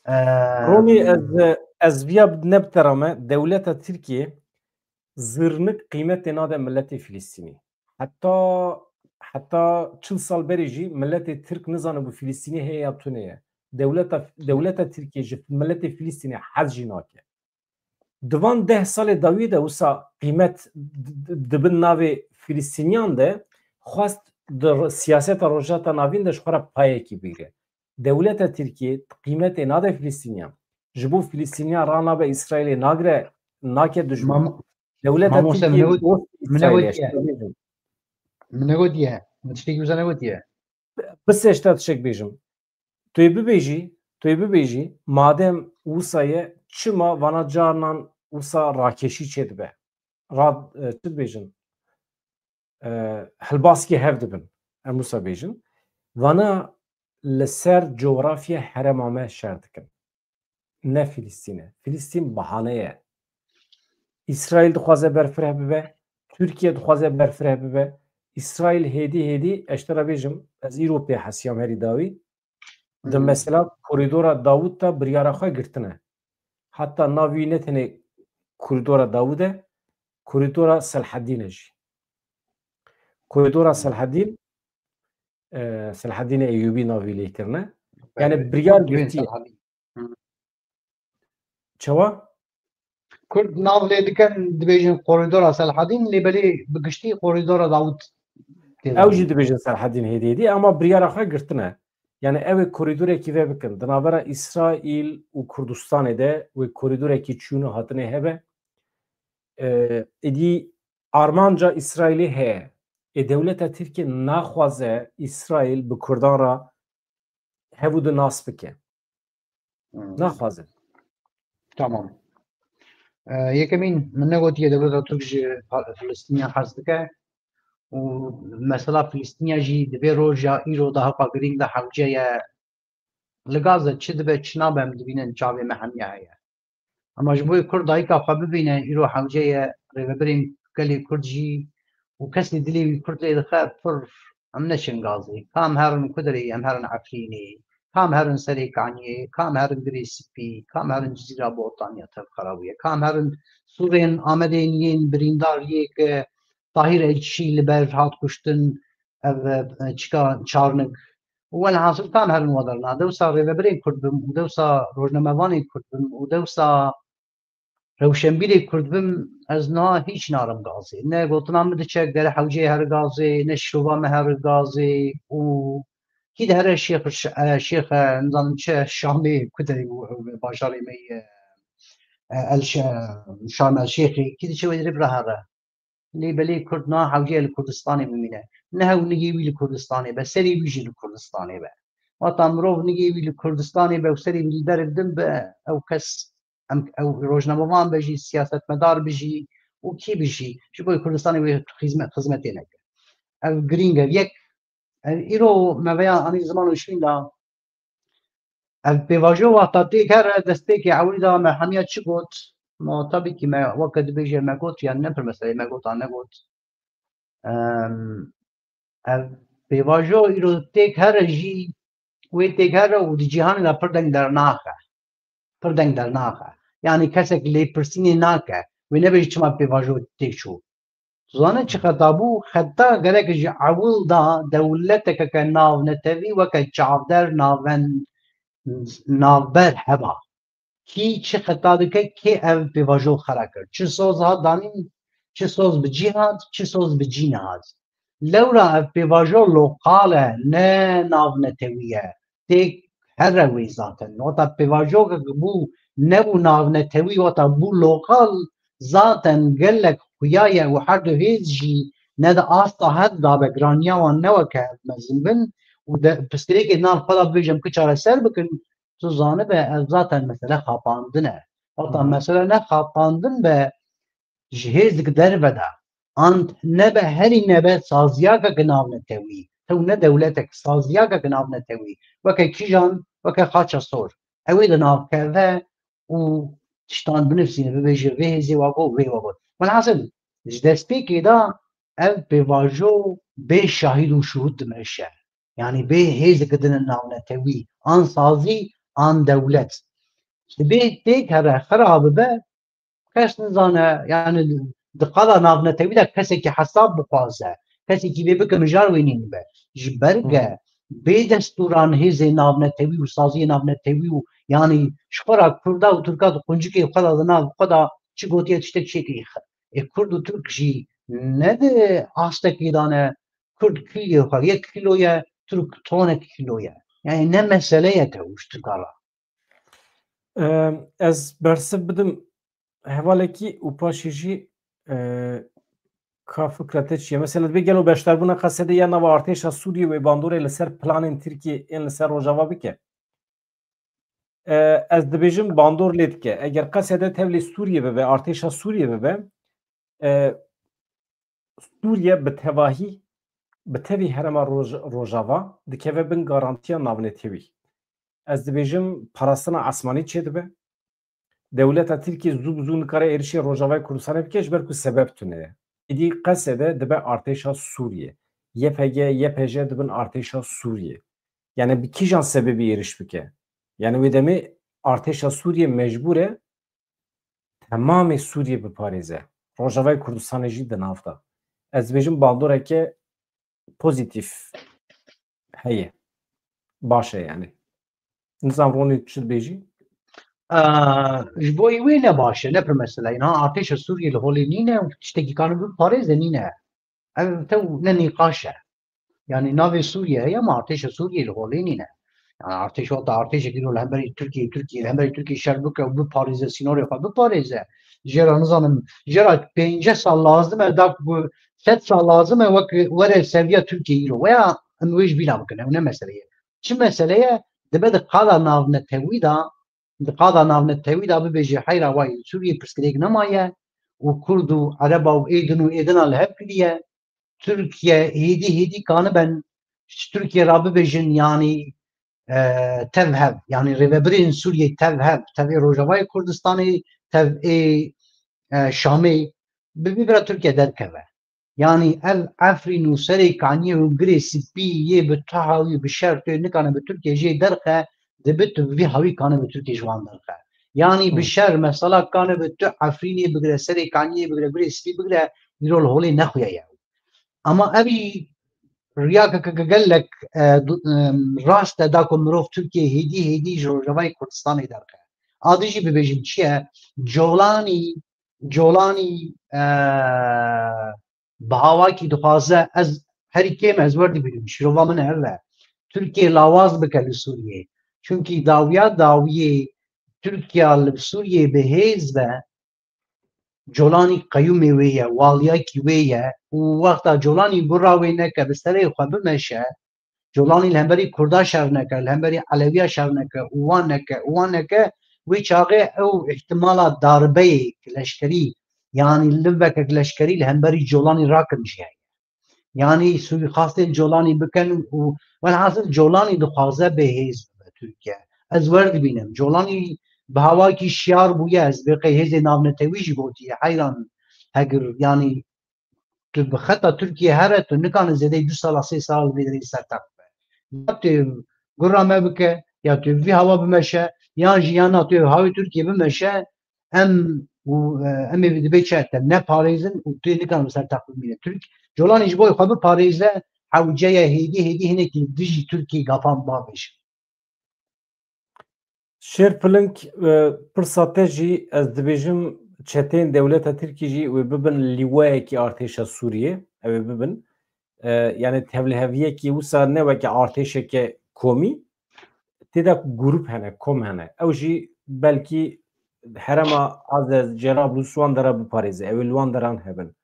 Eee, Romî, ez, ez viya ne bi te re me, dewleta Tirkiyê zirnik qîmetê nade miletê Filistînî. Heta, heta çil sal berê jî miletê Tirk nizanibû Filistînî heye ya tune ye. Dewleta, dewleta Tirkiyê ji miletê Filistînê hez jî nake. Di van deh salê dawî de wisa qîmet d-, d-, di bin navê Filistîniyan de xwest di r-, siyaseta Rojhilata Navîn de ji xwe re payekî bigire. Dewleta Tirkiyê qîmetê nade Filistîniyan. Ji bo Filistîniyan ranabe Îsraîlê nagire, nake dijmin. Mam-, Dewleta Mamoste, Tirkiyê min e got-, dost min e Îsraîlê gotiye. Min e gotiye. Min tiştekî wisa negotiye. Bi seşta tiştek bêjim. Tu yê bibêjî, tu yê bibêjî, madem wisa ye, çima vana carinan wisa rakeşî çêdibe? Ra, e, çi dibêjin? E, hilbaskê hev dibin. Em wisa bêjin. Vana li ser cografya herêma me şer dikin. Ne Filistîn e. Filistîn bahane ye. Îsraîl dixwaze berfireh bibe, Tirkiye dixwaze berfireh bibe. Îsraîl hêdî hêdî, ez te re bêjim, ez îro pê hesiyam herî dawî. Di Hmm. mesela koridora Dawûd de biryara xwe girtine. Heta navî ne tenê koridora Dawûd e, koridora Selhedîn e jî. Koridora Hmm. Selhedîn, e, Selhedînê Eyyûbî navî lê kirine. Yani Evet. biryar Kurd bên girtiye. Selhedîn. Hmm. Çawa? Kurd nav lê dikin, dibêjin koridora Selhedîn, lê belê bi giştî koridora Dawûd tê Ew jî zanîn. Dibêjin Selhedîn hêdî hêdî, ama biryara xwe girtine. Yani ew ê koridorek vê bikin. Di navbera Îsraîl û Kurdistanê de wê koridorek çûn û hatinê hebe. E, êdî armanca Îsraîlê heye. Ê dewleta Tirkiye naxwaze Îsraîl bi Kurdan re hev û di nas bike. Hmm. Naxwaze. Tamam. Ee, yekemîn, min negotiye dewleta Tirk ji Pa-, Filistîniya hez dike û mesela Filistîniya jî di vê roja îro de hewqa girîng de hewce ye. Li Gaze çi dibe, çi nabe, em dibînin, çavê me hemiya heye. Ama ji bo yê Kurd dayika xwe bibîne, îro hewce ye, rêvebirên gelê Kurd jî û kesê dilê wî Kurd lê dixe, pir em neçin Gazê. Kam herin Kudirê, em herin Efrînê. Kam herin Serê Kaniyê, kam herin Girê Spî, kam herin Cizîra Botaniya tev xerabûye. Kam herin Sûrên Amedê yên birîndar yê ke Tahîr Elçî li ber hat kuştin, ev, e, çika Çarnik. Û welhasil kam herin we derna. Dewsa rêvebirên Kurd bim û dewsa rojnamevanên Kurd bim û dewsa rewşenbîrê Kurd bim, ez niha hîç narim Gazê. Ne gotina min diçe gere hewceyê here Gazê, ne şova me here Gazê û kî de here Şêx, e, Şêx, e, nizanim çi, Şamê, ku derê bû, e, bajarê me ye, e, El Şe-, Şarm El Şêxê, kî diçe wê derê bira here. Lê belê Kurd niha hewce ye li Kurdistanê bimîne. Ne hew nigê wî li Kurdistanê be, serê wî jî li Kurdistanê be. Wata mirov nigê wî li Kurdistanê be û serê wî li derek din be, ew kes, em, ew rojnamevan be jî, siyasetmedar be jî û kî be jî, ji bo Kurdistanê wê xizmet, xizmetê neke. Ev girîng e. Yek, ev îro me veya anî ziman û şîn da, ev pêvajo wexta têk here, destpêkê ewilî de me hemiya çi got? Ma tabî kî me weke dibêje me got, yan ne pir meseleyê me got an negot. Em, ev pêvajo îro têk here jî, wê têk here û di cîhanê de pir deng dernaxe. Pir deng dernaxe. Yanî kesek lêpirsînê nake. Wê nebêje çima pêvajo têk çû. Tu zane çi xeta bû? Xeta gerek ji ewil da dewleteke ke navnetewî weke çavder navend-, navber heba. Kî çi xeta dike, kê ev pêvajo xera kir? Çi soz hat danîn, çi soz bi cî hat, çi soz bi cî nehat. Lewra ev pêvajo lokal e, ne navnetewî ye. Têk here wê zaten. Wata pêvajoke bû, nebû navnetewî, wata bû lokal, zaten gelek xuya ye û her du hêz jî ne di asta hev dabe, giraniya wan ne weke ev mezin bin û de, pirsgirêkê nan xwe da bibêjin ku çareser bikin, tu zanibe ev zaten mesele xapandin e. Wata Hı hı. mesele ne xapandin be ji hêzek derve de, an nebe herî nebe saziyakeke navnetewî, tew ne dewletek, saziyakeke navnetewî, weke kîjan, weke Xaça Sor. Ew ê di nav keve û tiştan binivîsîne, bibêje vê hêzê wa got, vê wa got. Welhasil, ji destpêkê de ev pêvajo bê şahîd û şuhûd dimeşe. Yanî bê hêzeke din navnetewî, an sazî, an dewlet. Dibê têk here xira bibe, kes nizane, yanî di qada navnetewî de kesekî hesab bixwaze, kesekî vê bike mijar wê nînibe. Ji ber Hı. ke bê destûran hêzê navnetewî û saziyê navnetewî û yanî ji xwe re Kurda û Tirka di quncikê xwe de di nav xwe de çi gotiye tiştek çêkirî. Ê Kurd û Tirk jî ne di astekî de ne, Kurd kîlê xwe yek kîlo ye, Tirk tonek kîlo ye. Yani ne mesele ye tewş Tirka re. Em, ez bersiv bidim hevalekî û paşê jî, e, ka fikra te çi ye? Mesela dibê gelo beşdarbûna Qesedê ya nava artêşa Sûriyê wê bandorê li ser planên Tirkiyê ên li ser Rojava bike? E, ez dibêjim bandor lê dike. Eger Qesede tevlî Sûriyê bibe, artêşa Sûriyê bibe, e, Sûriye bi tevahî, bi tevî herêma Roj-, Rojava dikeve bin garantiya navnetewî. Ez dibêjim parastina esmanî çêdibe. Dewleta Tirkiyê zû bi zû nikare êrişê Rojavayê Kurdistanê bike, ji ber ku sebeb tune ye. Êdî Qesede dibe artêşa Sûriye. Y P G, Y P J dibin artêşa Sûriye. Yani bi kîjan sebebî êriş bike? Yani wê demê artêşa Sûriye mecbûr e temamê Sûriyê biparêze. Rojavayê Kurdistanê jî di nav de. Ez dibêjim bandoreke pozîtîf heye. Baş e yani. Nizam Ronî çi dibêjî? Ee, ji bo wê ne baş e, ne pir mesele. Niha artêşa Sûriyê li holê nîne û tiştekî kane biparêze nîne. Ev tew ne nîqaş e. Yani navê Sûriye heye, ma artêşa Sûriyê li holê nîne. Yani artêş wata artêşekî li hemberî Tirkiyê, Tirkiye li hemberî Tirkiyê şer bike û biparêze, sînorê xwe biparêze. Jê re nizanim, jê re pênceh sal lazim e da ku Sed sal lazim e wek were seviya Tirkiyê îro. Weya em wê ji bîra bikin. Ew ne mesele ye. Çi mesele ye? Dibe di qada navnetewî de, di qada navnetewî de bibêje heyra wayî li Sûriyê pirsgirêk nemaye û Kurd û Ereba û êdin û êdina li hev kiriye. Tirkiye hêdî hêdî kaniben ji Tirkiye re bibêjin, yanî e, tev hev, yanî rêvebirên Sûriyê tev hev, tevê Rojavayê Kurdistanê, tev ê e, Şamê, bi vî bira Tirkiye derkeve. Yanî ev Efrîn û Serê Kaniyê û Girê Spî yê bi tu hawî bi şer tu nikane bi Tirkiye jê derxe, dibe tu bi vî hawî kane bi Tirkiye ji wan derxe. Yanî bi Hı. şer mesela kane bi tu Efrînê bigire, Serê Kaniyê bigire, Girê Spî bigire, îro li holê nexuye ye. Ama evî riyakeke gelek e, du- em, rast e da ku mirov Tirkiye hêdî hêdî ji Rojavayê Kurdistanê derxe. A din jî bibêjim çi ye? Colanî, Colanî e, bi hawakî dixwaze ez herî kêm ez wer dibînim, şirova min ev e. Tirkiye lawaz bike li Sûriyê. Çunkî dawiya dawiyê Tirkiye li Sûriyê bi hêz be, Colanî qeyûmê wê ye, waliyekî wê ye û wexta Colanî gura wê neke, bi serê xwe bimeşe, Colanî li hemberî Kurda şer neke, li hemberî Elewiya şer neke û wan neke û wan neke, wê çaxê ew îhtimala darbeyek leşkerî, yanî livekek leşkerî li hemberî Colanî rakin jî heye. Yanî suîxastên Colanî bikin û welhasil Colanî dixwaze bê hêz bibe Tirkiye. Ez wer dibînim. Colanî bi hawakî şiyar bûye. Ez bê qey hêzê navnetewî jî gotiye. Heyran hegir, yanî tu bi xeta Tirkiye here, tu nikane zêdeyî du sala, sê sala li vê derê ser text be. Ya tu gura me bike, ya tu vî hawa bimeşe, yan jî ya na tu hawê Tirkiye bimeşe, em û, e, em ê dibe çi te neparêzin û tu yê nikan li ser text bimîne. Tirk, Colanî ji bo xwe biparêze, hewce ye hêdî hêdî hinekî li dijî Tirkiyê gafan bavêje. Şêr Piling, e, pirsa te jî ez dibêjim çeteyên dewleta Tirkî jî wê bibin lîwayekî artêşa Sûriyê, ew ê bibin. E, yani tevliheviyekî wisa ne weke artêşeke komî, tê de grup hene, kom hene. Ew jî belkî herema Azez, Cerablus wan dera biparêze, ew ê li wan deran hebin.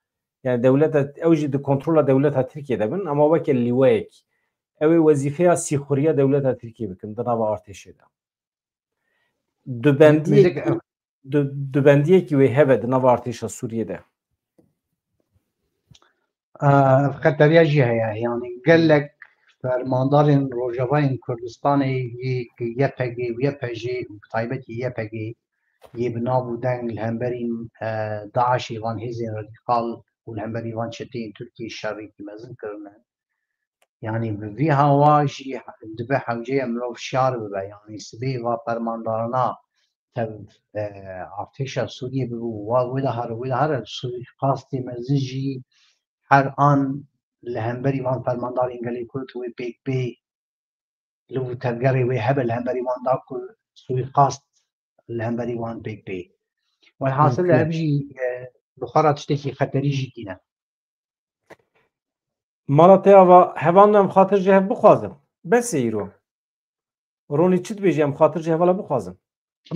Yani dewleta, ew jî di kontrola dewleta Tirkiye de bin, ama weke lîweyekî. Ew ê wezîfeya sîxuriya dewleta Tirkiye bikin di nava artêşê de. Dubendiyekî, du, dubendiyekî wê hebe di nava artêşa Sûriyê de. Ev xeteriya jî heye. Yanî gelek fermandarên Rojavayên Kurdistanê yê YPG û YPJ û bi taybetî YPG yê bi nav û deng li hemberî, e, DAIŞê, van hêzên radîkal û li hemberî van çeteyên Tirkiyê şerîkî mezin kirine. Yanî bi vî hawa jî dibe hewce ye mirov şiyar bibe. Yanî sibê va fermandarana tev, e, artêşa Sûriyê bibe û wa wê de here, wê de here suîqastê mezin jî her an li hemberî van fermandarên gelê Kurd wê pêk bê, li û tevgerê wê hebe li hemberî wan da ku suîqast li hemberî wan pêk bê. Welhasil Mümkün. Ev jî, e, bi xwe re tiştekî xeterî jî tîne. Mala te ava hevan em xatir ji hev bixwazin. Bes e îro. Ronî çi dibêjî em xatir ji hevala bixwazin?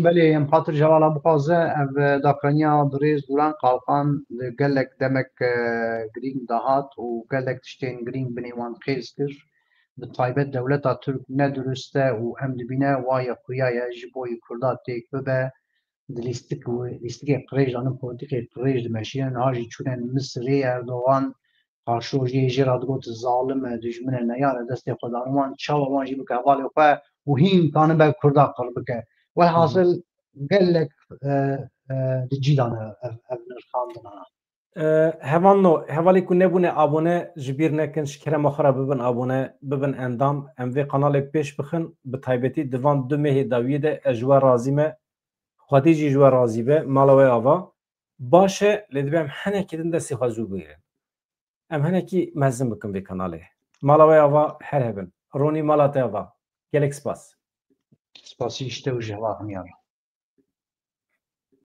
Belê, em xatir ji hevala bixwaze. Ev, e, daxuyaniya birêz Duran Qalxan di gelek demek, e, girîng dahat û gelek tiştên girîng binê wan qêz kir. Bi taybet dewleta Tirk ne durust e û em dibîne waye xuya ye ji bo yê Kurda têk bibe. Di lîstik û lîstikê qirêj de, polîtîkê qirêj dimeşîne. Niha jî çûne Misirê, Erdogan qarşirojiyê jê re digot zalim e, dijmin e, neyar e, destê xwe dane wan, çawa wan jî bike hevalê xwe û hîn kanibe Kurda qir bike. Welhasil gelek, e, e, di cî de ne ev, ev nirxandinana. E, hevalno, hevalê ku nebûne abone, ji bîr nekin, ji kerema xwe re bibin abone, bibin endam. Em vê kanalê pêş bixin, bi taybetî di van du mehê dawiyê de ez ji we razî me. Xwedê jî ji we razî be, mala we ava. Baş e, lê dibe em henekî din destê xwe zû bigirin. Em henekî mezin bikin vê kanalê. Mala we ava, her hebin. Ronî, mala te ava. Gelek spas. Spasî ji te û ji heval hemiyan re.